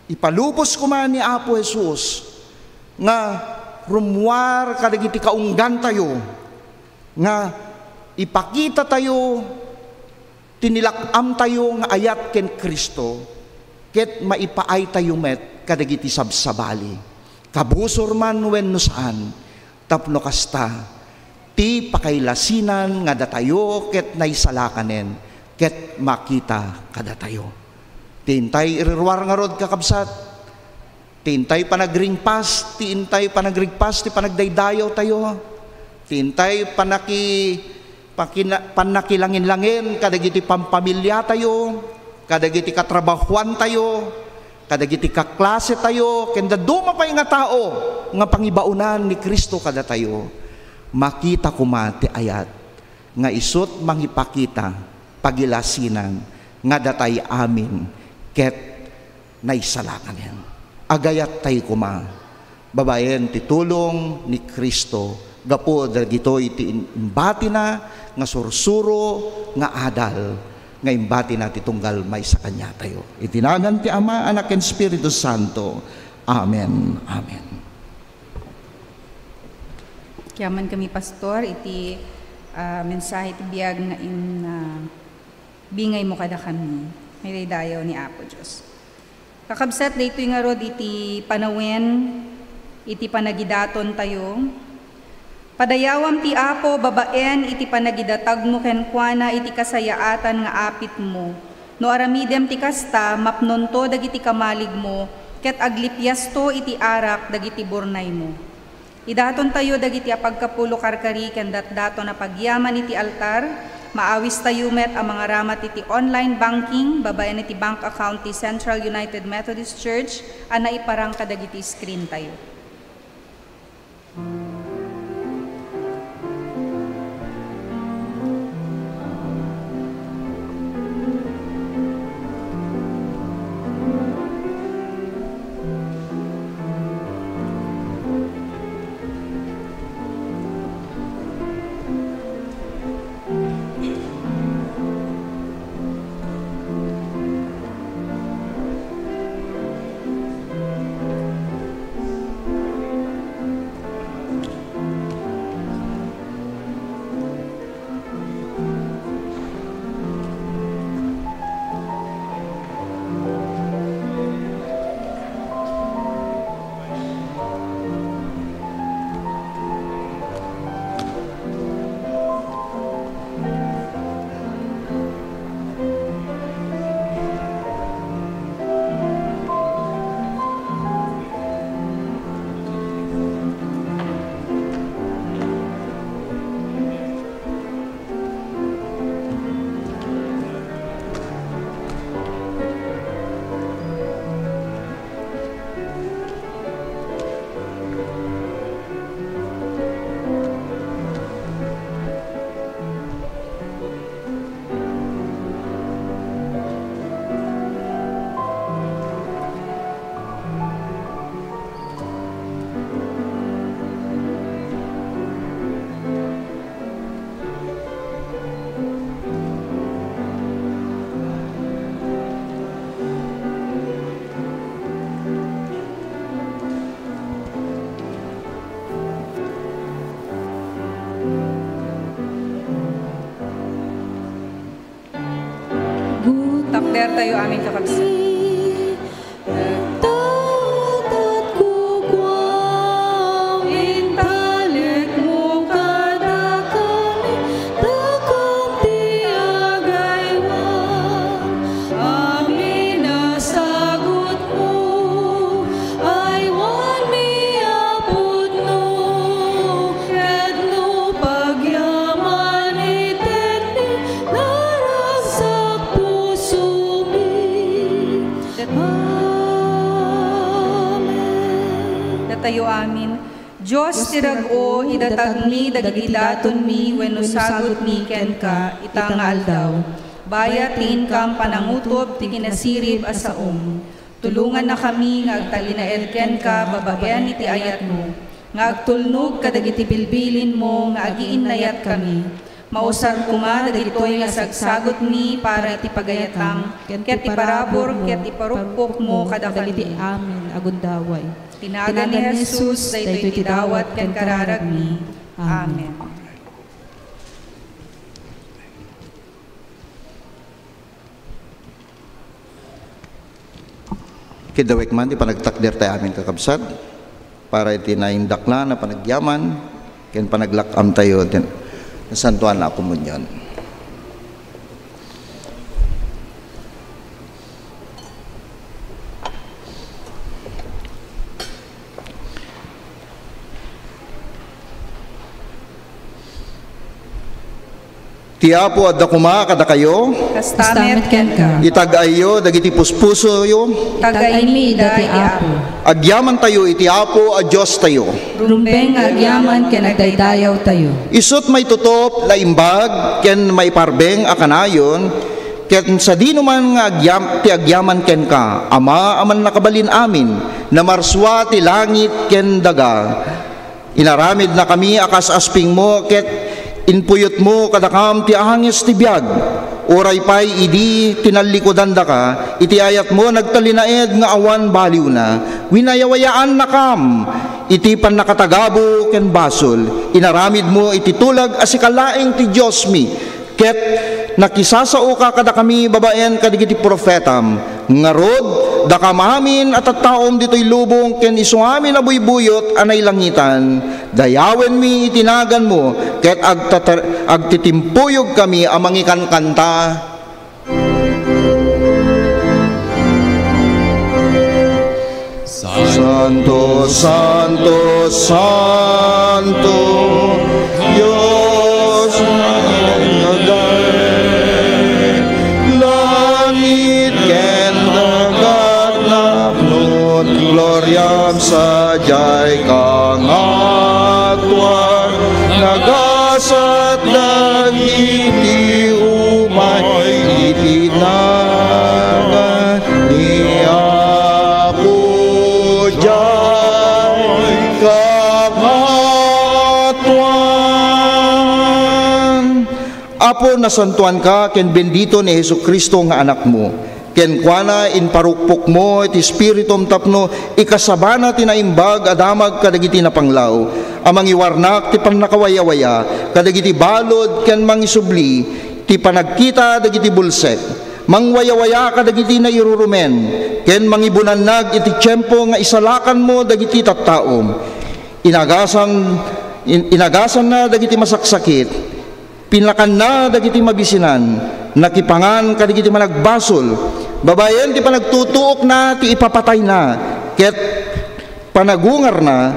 ipalubos koma ni Apo Jesus nga rummuar kadagiti kaunggantayo, nga ipakitatayo ti nilak-amtayo nga ayat ken Cristo, ket maipaaytayo met kadagiti sabsabali, kabusor man wenno saan, tapno kasta ti pakailasinan nga datayo ket naisalakanen ket makita kadatayo. Ti intay iriruar ngarud, kakabsat, ti intay panagringpas, ti intay panagrigpas ti panagdaydayawtayo, ti intay panaki-, pakina-, pannakilangin-langin kadagiti pampamiliatayo, kadagiti katrabahuantayo, kadagiti kaklasetayo, ken dadduma pay nga tao nga pangibaonan ni Cristo kadatayo, makita koma ti ayat nga isut' mangipakita, pagilasinan nga datay amin ket naisalakanen. Agayattay koma babaen ti tulong ni Cristo gapu dagitoy ti in-, imbatina nga sursuro nga adal nga imbatina ti tunggal maysa kaniatayo. Iti nagan ti Ama, Anak, ken Espiritu Santo. Amen. Amen. Kayamankami, Pastor, iti, ah, mensahe ti biag nga in-, ah, bingaymo kadakami. Maydaydayaw ni Apo Dios. Kakabsat, daytoy ngarud iti panawen iti panagidatontayo. Padayawam ti Apo babaen iti panagidatagmo kenkuana iti kasayaatan nga apitmo. No aramidem ti kasta, mapnonto dagiti kamaligmo, ket aglipiasto iti arak dagiti burnaymo. Idatontayo dagiti apagkapulo karkari ken datdaton a pagyaman iti altar. Maawistayo met a mangaramat iti online banking babaen iti bank account ti Central United Methodist Church a naiparang kadagiti screen tayo. Takder tayo amin, kakabsat. Ayo amin. Dios ti rag-o, idatagmi dagiti datonmi wenno sagutmi kenka ita nga aldaw. Bayat ti inkam panangutob ti kinasirib a saom. Tulongannakami nga agtalinaed kenka babaen iti ayatmo, nga agtulnog kadagiti bilbilinmo nga agiinnayatkami. Mausar koma dagitoy nga sagsagutmi para iti pagayatam, ket ti parabur ket iparukpokmo kadakami. Amin a gundaway. Ti nagan ni Jesus, daytoy ti dawat ken kararagmi. Amen. Kiddawek man ti panagtakder tayo amin, kakabsat, para iti naindaklan a panagyaman ken panaglak-amtayo ti Nasantoan a Komunion. Ti Apo adda koma kadakayo. Kasta met kenka. Itag-ayyo dagiti puspusoyo. Tag-aymi ida ti Apo. Agyamantayo iti Apo a Diostayo. Rumbeng nga agyaman ken agdaydayawtayo. Isut' maitutop, naimbag, ken maiparbeng a kanayon, ket sadino man nga agyam-, ti agyaman kenka, Ama a Mannakabalin-amin, namarsua ti langit ken daga. Inaramidnakami a kas-aspingmo ket inpuyotmo kadakam ti angis ti biag. Uray pay idi tinallikudandaka iti ayatmo nagtalinaed nga awan baliwna, winayawayaannakam iti pannakatagabo ken basol. Inaramidmo iti tulag a sika laeng ti Diosmi, ket nakisasaoka kadakami babaen kadagiti profetam. Ngarud, dakam amin a tattaom ditoy lubong ken isu amin a buybuyot a nailangitan, dayawenmi iti naganmo ket agtatar-, agtitimpoyogkami a mangikankanta. Santo, santo, santo, Dios a nagdaydayaw. Langit ken daga napnot gloriam, sadiay kangatoan. Nagasat dagiti umay iti nagan ni Apo diay kangatoan. Apo, nasantoanka ken bendito ni Jesu-Cristo nga Anakmo. Kenkuana, imparukpokmo ti Espiritum tapno ikasabana ti naimbag a damag kadagiti napanglaw, a mangiwarnak ti pannakawayawaya kadagiti balud ken mangisubli ti panagkita dagiti bulsek. Mangwayawaya kadagiti nairurumen ken mangibunannag iti tiempo nga isalakanmo dagiti tattaom. Inagasan-, in-, inagasanna dagiti masaksakit, pinakanna dagiti mabisinan, nakipangan kadagiti managbasol, babaen ti panagtutuokna ti ipapatayna, ket panagungarna,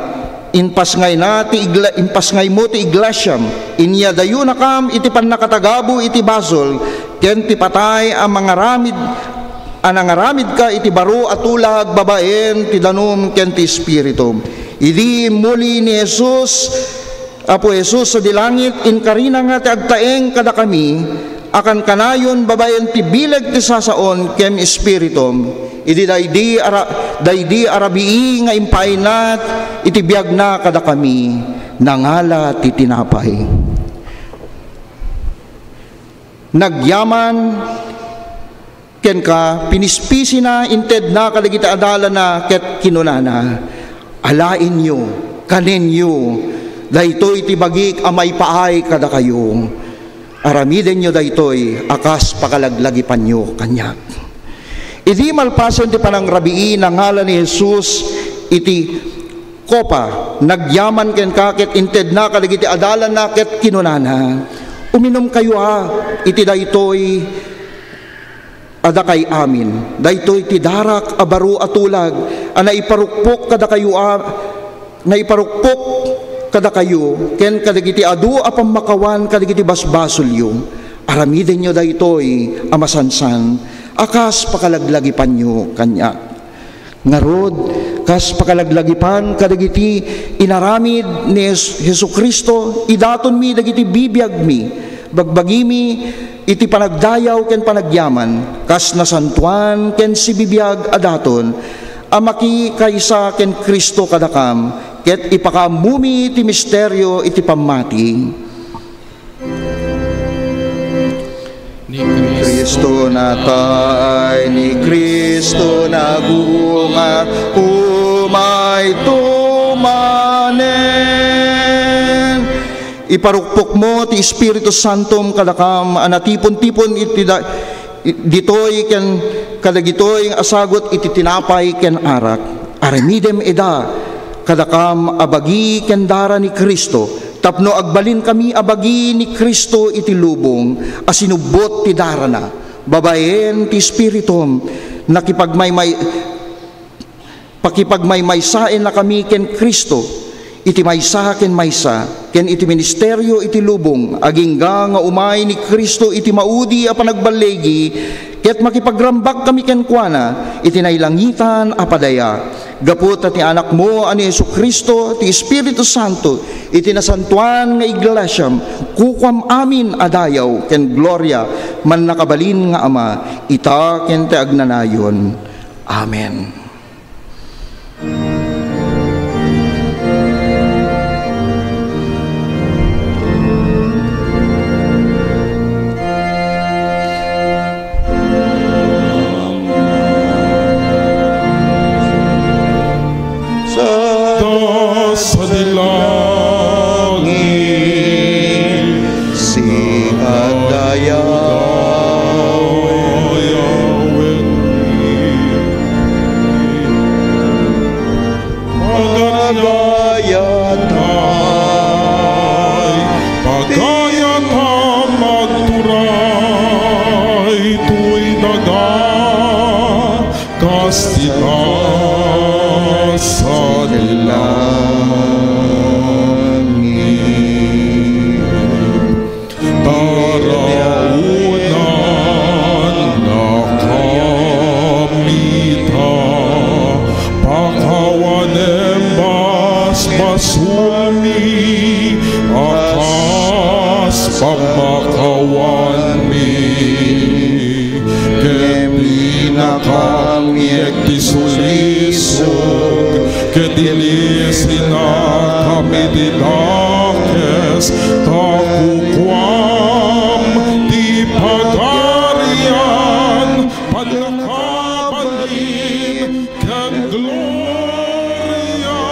impasngayna ti igla-, impasngaymo ti iglesiam, inyadayonakam iti pannakatagabo iti basol ken ti patay a mangaramid, a nangaramidka iti baro a tulag babaen ti danum ken ti Espiritum. Idi immuli ni Jesus, Apo Jesus, sadi langit, inkarina nga ti agtaeng kadakami a kankanayon babaen ti bileg ti sasaon ken Espiritum. Idi daydi a ra-, daydi a rabii nga impaayna iti biagna kadakami, nangala ti tinapay. Nagyaman kenka, pinispisina, intedna kadagiti adalana, ket kinunana, "Alaenyo, kanenyo, daytoy ti bagik a maipaay kadakayo. Aramidenyo daytoy a kas pakalaglagipanyo kaniak." Idi malpasen ti panangrabii, nangala ni Jesus iti kopa, nagyaman kenka ket intedna kadagiti adalana ket kinunana, "Uminumkayo a iti daytoy a dakay amin. Daytoy ti darak a baro a tulag a naiparukpok kadakayo a, naiparukpok kadakayo ken kadagiti adu a pammakawan kadagiti basbasolyo. Aramidenyo daytoy a masansan a kas pakalaglagipanyo kaniak." Ngarud, Kas pakalaglagipan kadagiti inaramid ni Jes-, Jesu-Cristo, idatonmi dagiti bibiagmi, bagbagimi iti panagdayaw ken panagyaman, kas nasantoan ken sibibiag a daton a makikaysa ken Cristo kadakam, ket ipakaammomi ti misterio iti pammati. Ni Cristo natay, ni Cristo nagungar, umayto manen. Iparukpokmo ti Espiritu Santom kadakam a natipon-tipon iti da-, ditoy ken kadagitoy nga asagut iti tinapay ken arak. Aramidem ida kadakam a bagi ken dara ni Cristo, tapno agbalinkami a bagi ni Cristo iti lubong a sinubbot ti darana. Babaen ti Espiritum, nakipagmaymay-, pakipagmaymaysaennakami ken Cristo iti maysa ken maysa, ken iti ministerio iti lubong, agingga nga umay ni Cristo iti maudi a panagballigi, ket makipagrambak kami kenkuana iti nailangitan a padaya. Gapu ta ti Anakmo a ni Jesu-Cristo, ti Espiritu Santo, iti nasantoan nga iglesiam, kukuam amin a dayaw ken gloria, mannakabalin nga Ama, ita ken ti agnanayon. Amen. Sadi langit, sika dayawet. Pagayatan, pagayatan agturay toy daga, kas ti tasa ti langit. Taraonannakami ta pakawanem basbasolmi a kas pammakawanmi. Ken pinakam iti sulisog, ket ilisinakam iti dakes, ta kukuam ti pagarian, pannakabalin, ken gloria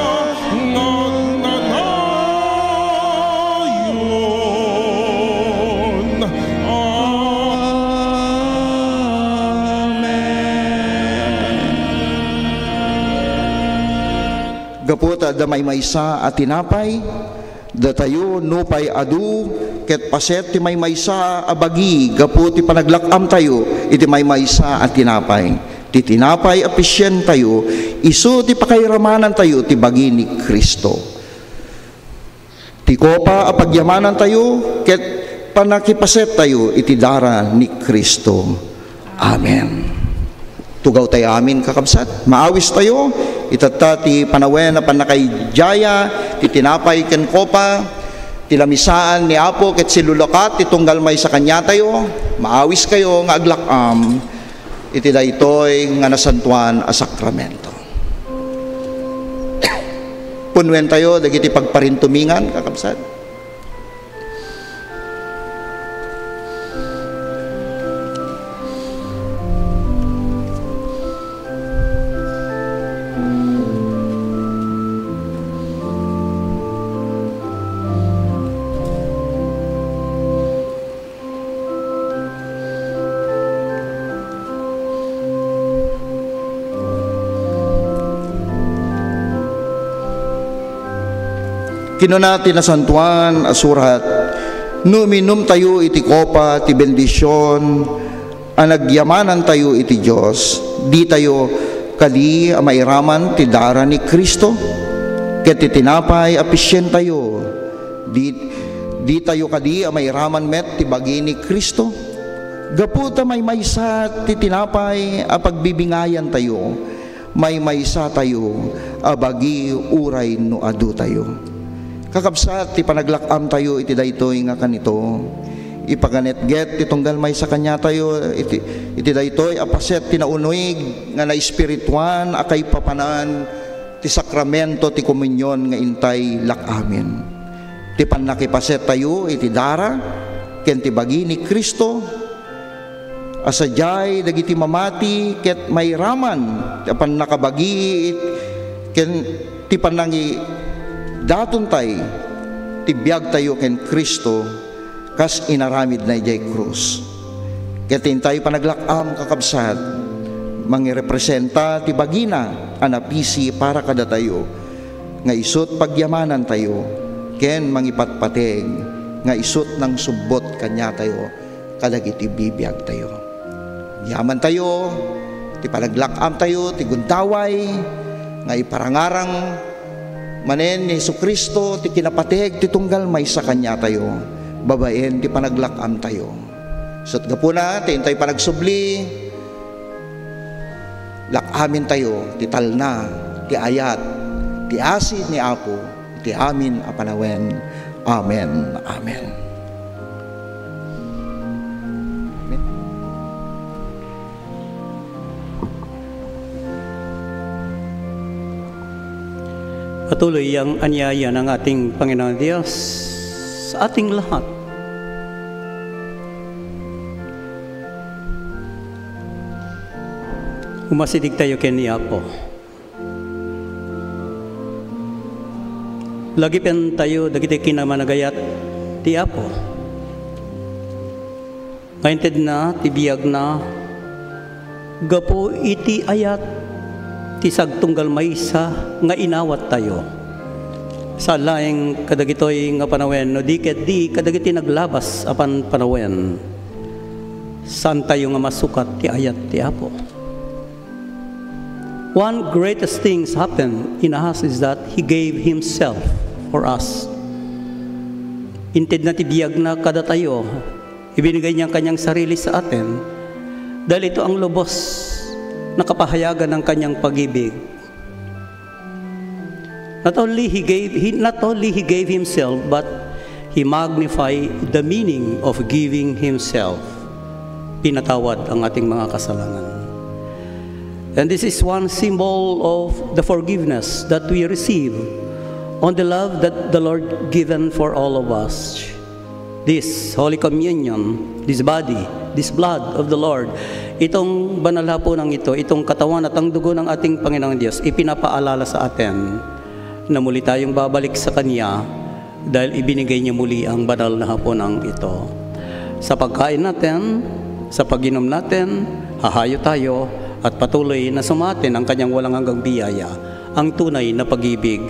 nga agnanayon. Amen. Gapu ta adda maymaysa a tinapay, datayo nupay adu ket paset ti maymaysa a bagi gapu ti panaglak-amtayo iti maymaysa a tinapay. Ti tinapay a pisientayo, isu ti pakairamanantayo ti bagi ni Cristo. Ti kopa a pagyamanantayo ket pannakipasettayo iti dara ni Cristo. Amen. Tugawtayo amin, kakabsat. Maawistayo. Itatta ti panawen a pannakaidiaya ti tinapay ken kopa, ti lamisaan ni Apo ket silulukat ti tunggal maysa kaniatayo. Maawiskayo nga aglak-am iti daytoy nga nasantoan a sakramento. Punnuentayo dagiti pagparintumingan, kakabsat. Kinuna ti Nasantoan a Surat, "No uminumtayo iti kopa ti bendision a nagyamanantayo iti Dios, ditayo kadi a mairaman ti dara ni Cristo? Ket ti tinapay a pisientayo, di, ditayo kadi a mairaman met ti bagi ni Cristo?" Gapu ta maymaysa ti tinapay a pagbibingayantayo, maymaysatayo a bagi uray no adutayo. Kakabsat, ti panaglak-amtayo iti daytoy nga kanito, ipaganetget ti tunggal maysa kaniatayo iti, iti daytoy a paset ti naunig nga naespirituan a kaipapanan ti sakramento ti komunion nga intay lak-amin. Ti pannakipasettayo iti dara ken ti bagi ni Cristo, a sadiay dagiti mamati ket mairaman ti pannakabagi ken ti pannangidatontay ti biagtayo ken Cristo kas inaramidna idiay krus. Ket intay panaglak-am, kakabsat, mangirepresenta ti bagina a napisi para kadatayo, nga isut' pagyamanantayo, ken mangipatpateg nga isut' nangsubbot kaniatayo kadagiti bibiagtayo. Yamantayo, ti panaglak-amtayo, ti gundaway nga iparangarang manen ni Jesu-Cristo ti kinapateg ti tunggal maysa kaniatayo, babaen ti panaglak-amtayo. Isut' gapuna, ti intay panagsubli, lak-amintayo ti talna, ti ayat, ti asi ni Apo, ti amin a panawen. Amen. Amen. Patuloy yang aniayan ng ating Panginoon Diyos sa ating lahat. Umasidig tayo ken ni Apo. Lagipen tayo dagiti kinamanagayat ti Apo. Nga intedna ti biagna gapu iti ayat ti sagtunggal maysa nga inawat tayo. Saan laeng kadagitoy nga panawen, no di ket di kadagiti naglabas a panpanawen. Saan tayo nga masukat ti ayat ti Apo. One greatest things happened in us is that He gave Himself for us. Intedna ti biagna kadatayo, ibinigay niya ang kanyang sarili sa atin, dahil ito ang lubos na kapahayagan ng kanyang pag-ibig. Not only he gave, he, not only he gave himself, but he magnified the meaning of giving himself. Pinatawad ang ating mga kasalanan. And this is one symbol of the forgiveness that we receive on the love that the Lord given for all of us. This Holy Communion, this body, this blood of the Lord, itong banal hapunang ito, itong katawan at ang dugo ng ating Panginoong Diyos, ipinapaalala sa atin na muli tayong babalik sa Kanya dahil ibinigay niya muli ang banal na hapunang ito. Sa pagkain natin, sa pag-inom natin, hahayo tayo at patuloy na sumatin ang kanyang walang hanggang biyaya, ang tunay na pag-ibig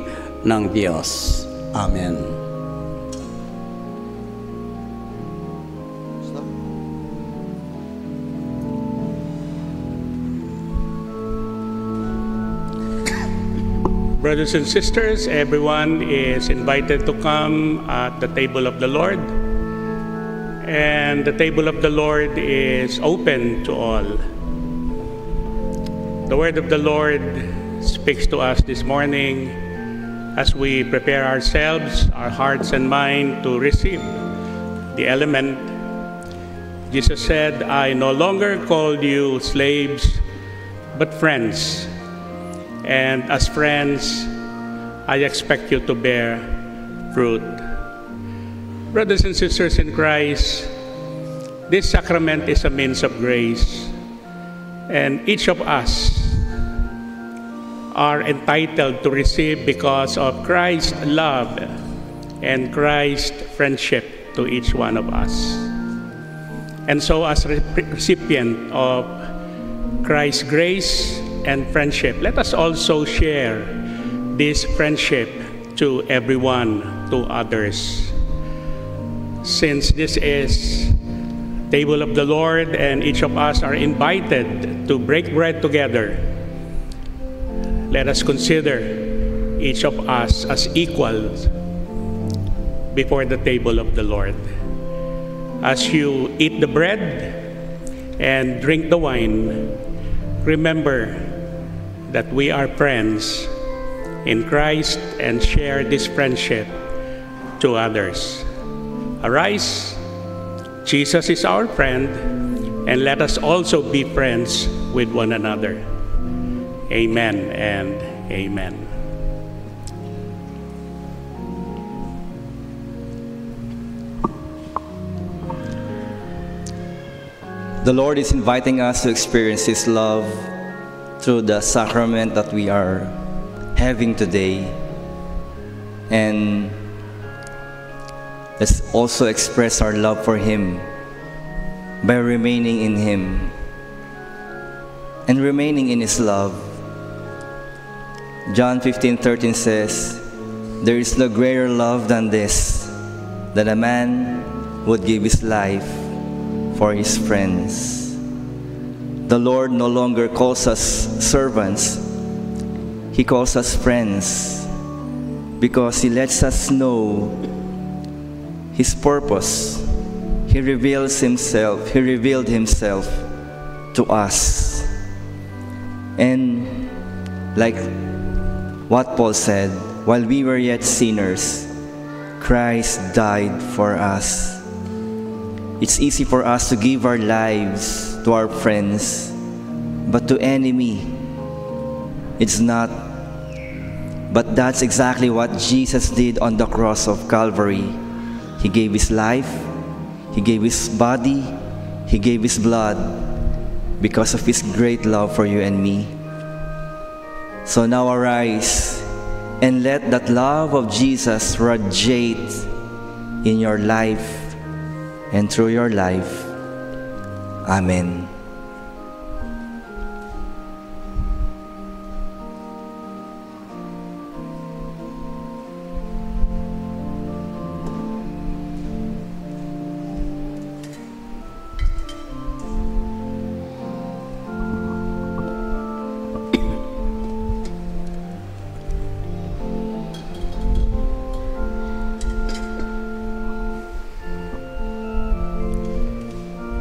ng Diyos. Amen. Brothers and sisters, everyone is invited to come at the table of the Lord. And the table of the Lord is open to all. The word of the Lord speaks to us this morning as we prepare ourselves, our hearts and mind to receive the element. Jesus said, "I no longer call you slaves, but friends. And as friends, I expect you to bear fruit." Brothers and sisters in Christ, this sacrament is a means of grace, and each of us are entitled to receive because of Christ's love and Christ's friendship to each one of us. And so, as re-, recipient of Christ's grace and friendship, let us also share this friendship to everyone, to others. Since this is table of the Lord and each of us are invited to break bread together, let us consider each of us as equals before the table of the Lord. As you eat the bread and drink the wine, remember that we are friends in Christ and share this friendship to others. Arise, Jesus is our friend, and let us also be friends with one another. Amen and amen. The Lord is inviting us to experience His love through the sacrament that we are having today. And let's also express our love for Him by remaining in Him and remaining in His love. John fifteen thirteen says, "There is no greater love than this, that a man would give his life for his friends." The Lord no longer calls us servants, He calls us friends because He lets us know His purpose. He reveals Himself, He revealed Himself to us. And like what Paul said, while we were yet sinners, Christ died for us. It's easy for us to give our lives to our friends, but to enemy, it's not. But that's exactly what Jesus did on the cross of Calvary. He gave His life, He gave His body, He gave His blood because of His great love for you and me. So now arise and let that love of Jesus radiate in your life and through your life. Amen.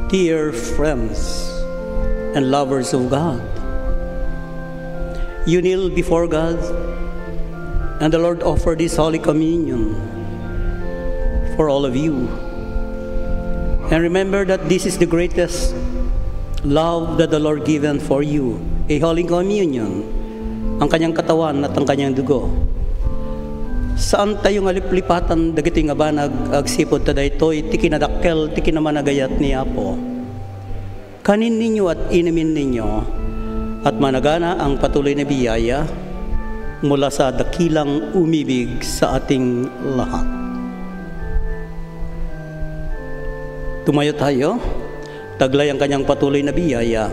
Dear friends and lovers of God, you kneel before God, and the Lord offered this Holy Communion for all of you. And remember that this is the greatest love that the Lord given for you, a Holy Communion, ang kanyang katawan at ang kanyang dugo. Saan tayo nga liplipatan dagiti nga banag agsipud ta daytoy ti kinadakkel ti kinamanagayat ni Apo. Kanin ninyo at inumin ninyo, at managana ang patuloy na biyaya mula sa dakilang umibig sa ating lahat. Tumayo tayo, taglay ang kanyang patuloy na biyaya,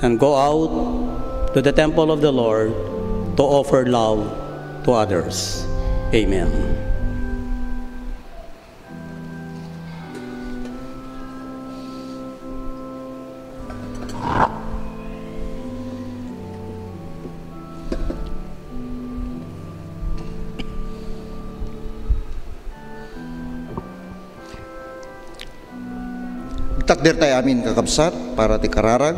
and go out to the temple of the Lord to offer love to others. Amen. Agtakder tayo amin, kakabsat, para ti kararag.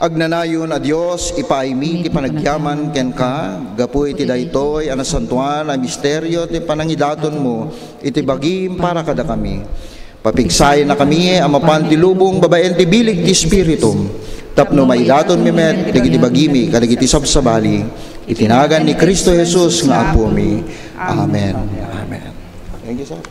Agnanayon a Dios, ipaaymi ti panagyaman kenka gapu iti daytoy a nasantoan a misterio ti panangidatonmo iti bagim para kadakami. Papigsayannakami a mapan ti lubong babaen ti bileg ti Espiritum, tapno maidatonmi met dagiti bagimi kadagiti sabsabali. Iti nagan ni Cristo Jesus nga Apomi. Amen. Amen. Thank you, sir.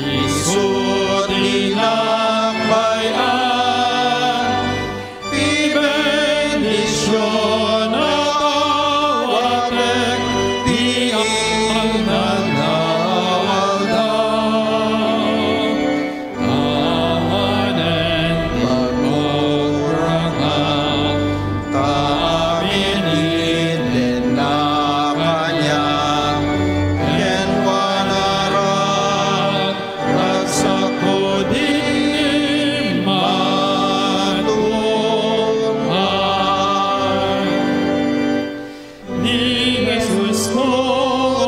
Isu ti nakbay-an, ti bendision a awatek ti agnanaw aldaw. Awanen pagkukurangan, ta amin indenna kaniak, kenkuana rat, ragsakko di matungpal. Ni Jesus ko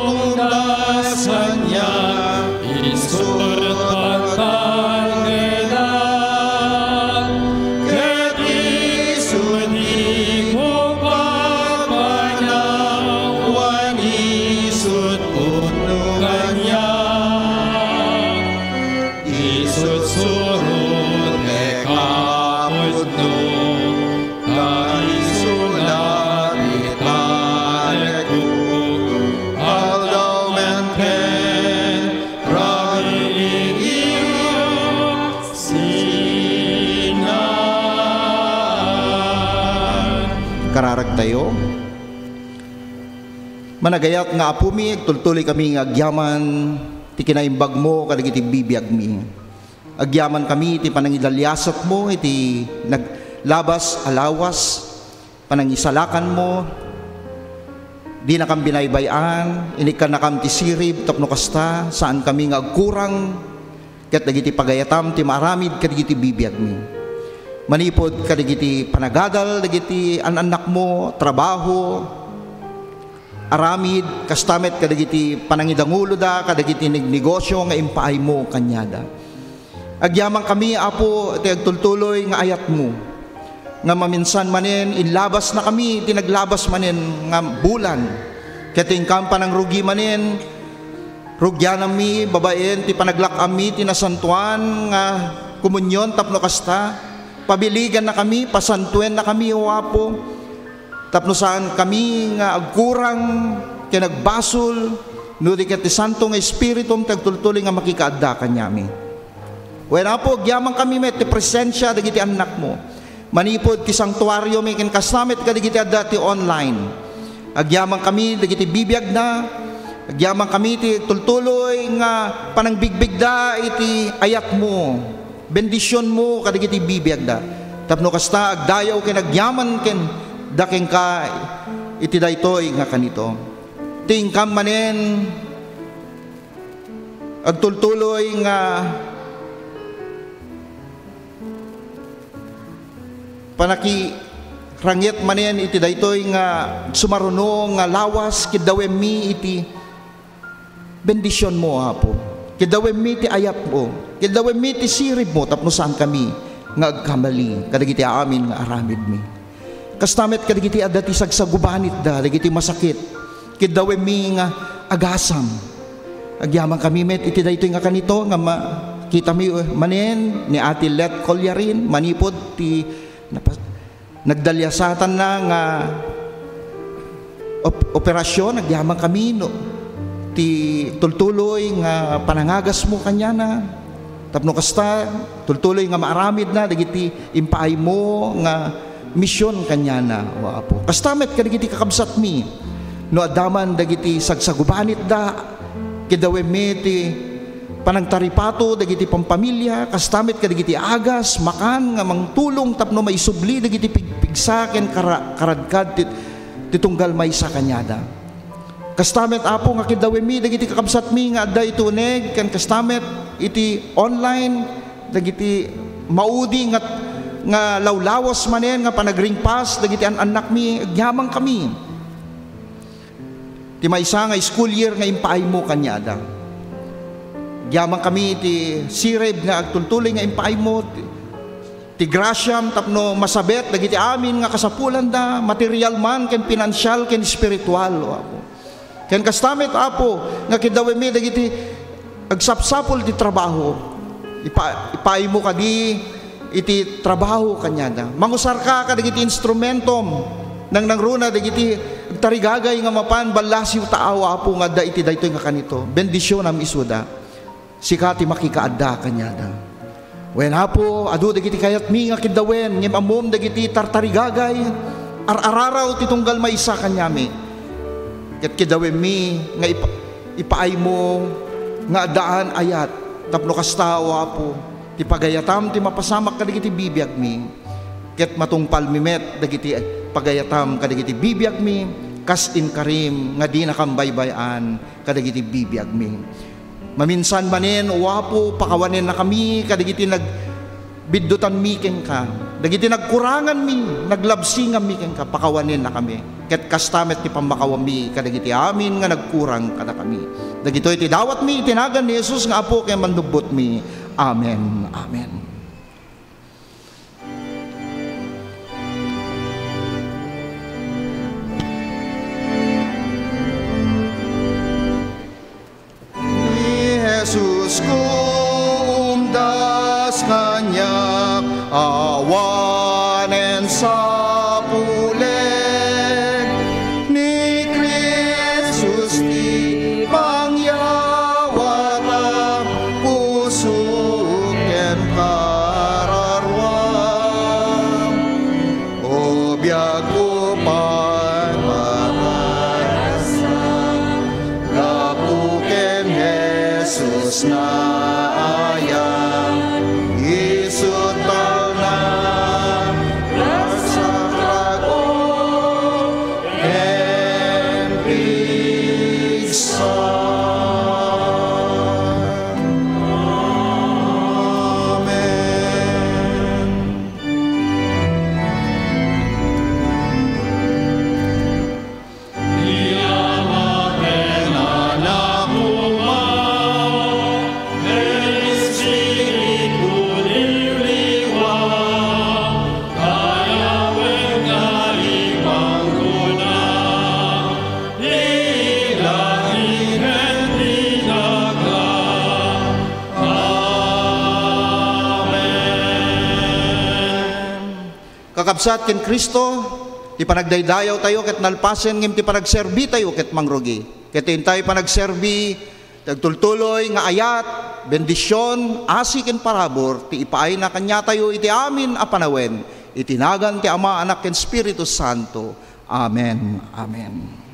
tungdas kaniak, isut' pagtalneda, ket isut' di ko pagpanawan, isut' pudno kaniak, isut' surot ti kapudno. Ta isu la ti talekko, aldaw ken rabii, sinan. Kararagtayo. Managayat nga Apomi, agtultuloy kami nga agyaman ti kinaimbagmo kadagiti bibiagmi. Agyaman kami ti panangidaliasatmo iti naglabas a lawas, panangisalakanmo. Dinakam binaybay-an, inikkannakam ti sirib tapno kasta, saan kami nga agkurang ket dagiti pagayatam ti maaramid kadagiti bibiagmi. Manipud kadagiti panagadal dagiti an-annakmo, trabaho, aramid, kasta met kadagiti panangidanguloda kadagiti negnegosio nga impaaymo kaniada. Agyamankami, Apo, iti agtultuloy nga ayatmo, nga maminsan manen inlabasnakami iti naglabas manen nga bulan. Ket inkam panangrugi manen, rugianammi babaen ti panaglak-ammi ti nasantoan nga komunion tapno kasta, pabiligannakami, pasantoennakami, O Apo. Tapno saankami nga agkurang ken agbasol, no di ket ti Santo nga Espiritum ti agtultuloy nga makikaadda kaniami. Wen, Apo, agyamankami met ti presensia dagiti annakmo. Manipud ti sanktuariomi ken kasta met kadagiti adda ti online. Agyamankami dagiti bibiagda, agyamankami ti tultuloy nga panangbigbigda iti ayatmo. Bendisionmo kadagiti bibiagda. Tapno kasta, agdayaw ken agyaman ken da kenka iti daytoy nga kanito. Ti inkam manen agtultuloy nga panakirangit manen iti daytoy nga sumaruno nga lawas, kiddawemmi iti bendisionmo, Apo. Kiddawemmi ti ayatmo. Kiddawemmi ti siribmo tapno saankami nga agkamali kadagiti amin nga aramidmi. Kasta met kadagiti adda ti sagsagubanitda dagiti masakit. Kiddawemmi nga agasam. Agyamankami met iti daytoy nga kanito nga ma-, kitami, eh, manen ni Ate Let Collarin manipud ti napa-, nagdaliasatanna nga op-, operasyon, agyamankami no ti tultuloy nga panangagasmo kaniana. Tapno kasta, tultuloy nga maaramidna dagiti impaaymo nga mision kaniana, O Apo. Kasta met kadagiti kakabsatmi, no adda man dagiti sagsagubanitda, kiddawemmi ti panangtaripato dagiti pampamilia, kasta met kadagiti agas, makan nga mangtulong tapno maisubli dagiti pigpigsa ken kara-, karadkad ti, ti tunggal maysa kaniada. Kasta met, Apo, nga kiddawemmi dagiti kakabsatmi nga adda iti uneg ken kasta met iti online, dagiti maudi nga, nga lawlawas manen nga panagringpas dagiti an-annakmi, agyamankami. Ti maysa nga school year nga impaaymo kaniada. Agyamankami iti sirib nga agtultuloy nga impaaymo, ti, ti grasiam tapno masabet dagiti amin nga kasapulanda, material man ken pinansial ken espiritual, O Apo. Ken kasta met, Apo, nga kiddawemmi dagiti agsapsapul ti trabaho. Ipa-, ipaaymo kadi iti trabaho kaniada. Mangusarka kadagiti instrumentom, nangnangruna dagiti agtarigagay nga mapan ballasiw ta aw, Apo, nga adda iti daytoy nga kanito. Bendisionam isuda. Sika ti makikaadda kaniada. Wen, Apo, adu dagiti kayatmi nga kiddawen, ngem ammom dagiti tartarigagay, ar-araraw ti tunggal maysa kaniami. Ket kiddawenmi nga ipa-, ipaaymo nga addaan ayat, tapno kasta, O Apo, ti pagayatam ti mapasamak kadagiti bibiagmi, ket matungpalmi met dagiti pagayatam kadagiti bibiagmi, kas inkarim nga dinakam baybay-an kadagiti bibiagmi. Maminsan manen, O Apo, pakawanennakami kadagiti nagbiddutanmi kenka, dagiti nagkuranganmi, naglabsinganmi kenka, pakawanennakami. Ket kasta met ti pammakawami kadagiti amin nga nagkurang kadakami. Dagitoy ti dawatmi iti nagan ni Jesus nga Apo ken Mannubbotmi. Amen. Amen. Ni Jesus ku umdas kaniak, awanen sapulek. Ni Kristus ti pangyawatak, pusok ken kararuam. O biagko pay, paparasam, gapu ken Jesus nga ayat, isu talna, ragsakrak, o ken pigsa. Amen. Amen. Kakabsat ken Cristo, ti panagdaydayawtayo ket nalpasen, ngem ti panagserbitayo ket mangrugi. Ket ti intay panagserbi, ti agtultuloy nga ayat, bendision, asi ken parabur, ti ipaayna kaniatayo iti amin a panawen, iti nagan ti Ama, Anak, ken Espiritu Santo. Amen. Amen.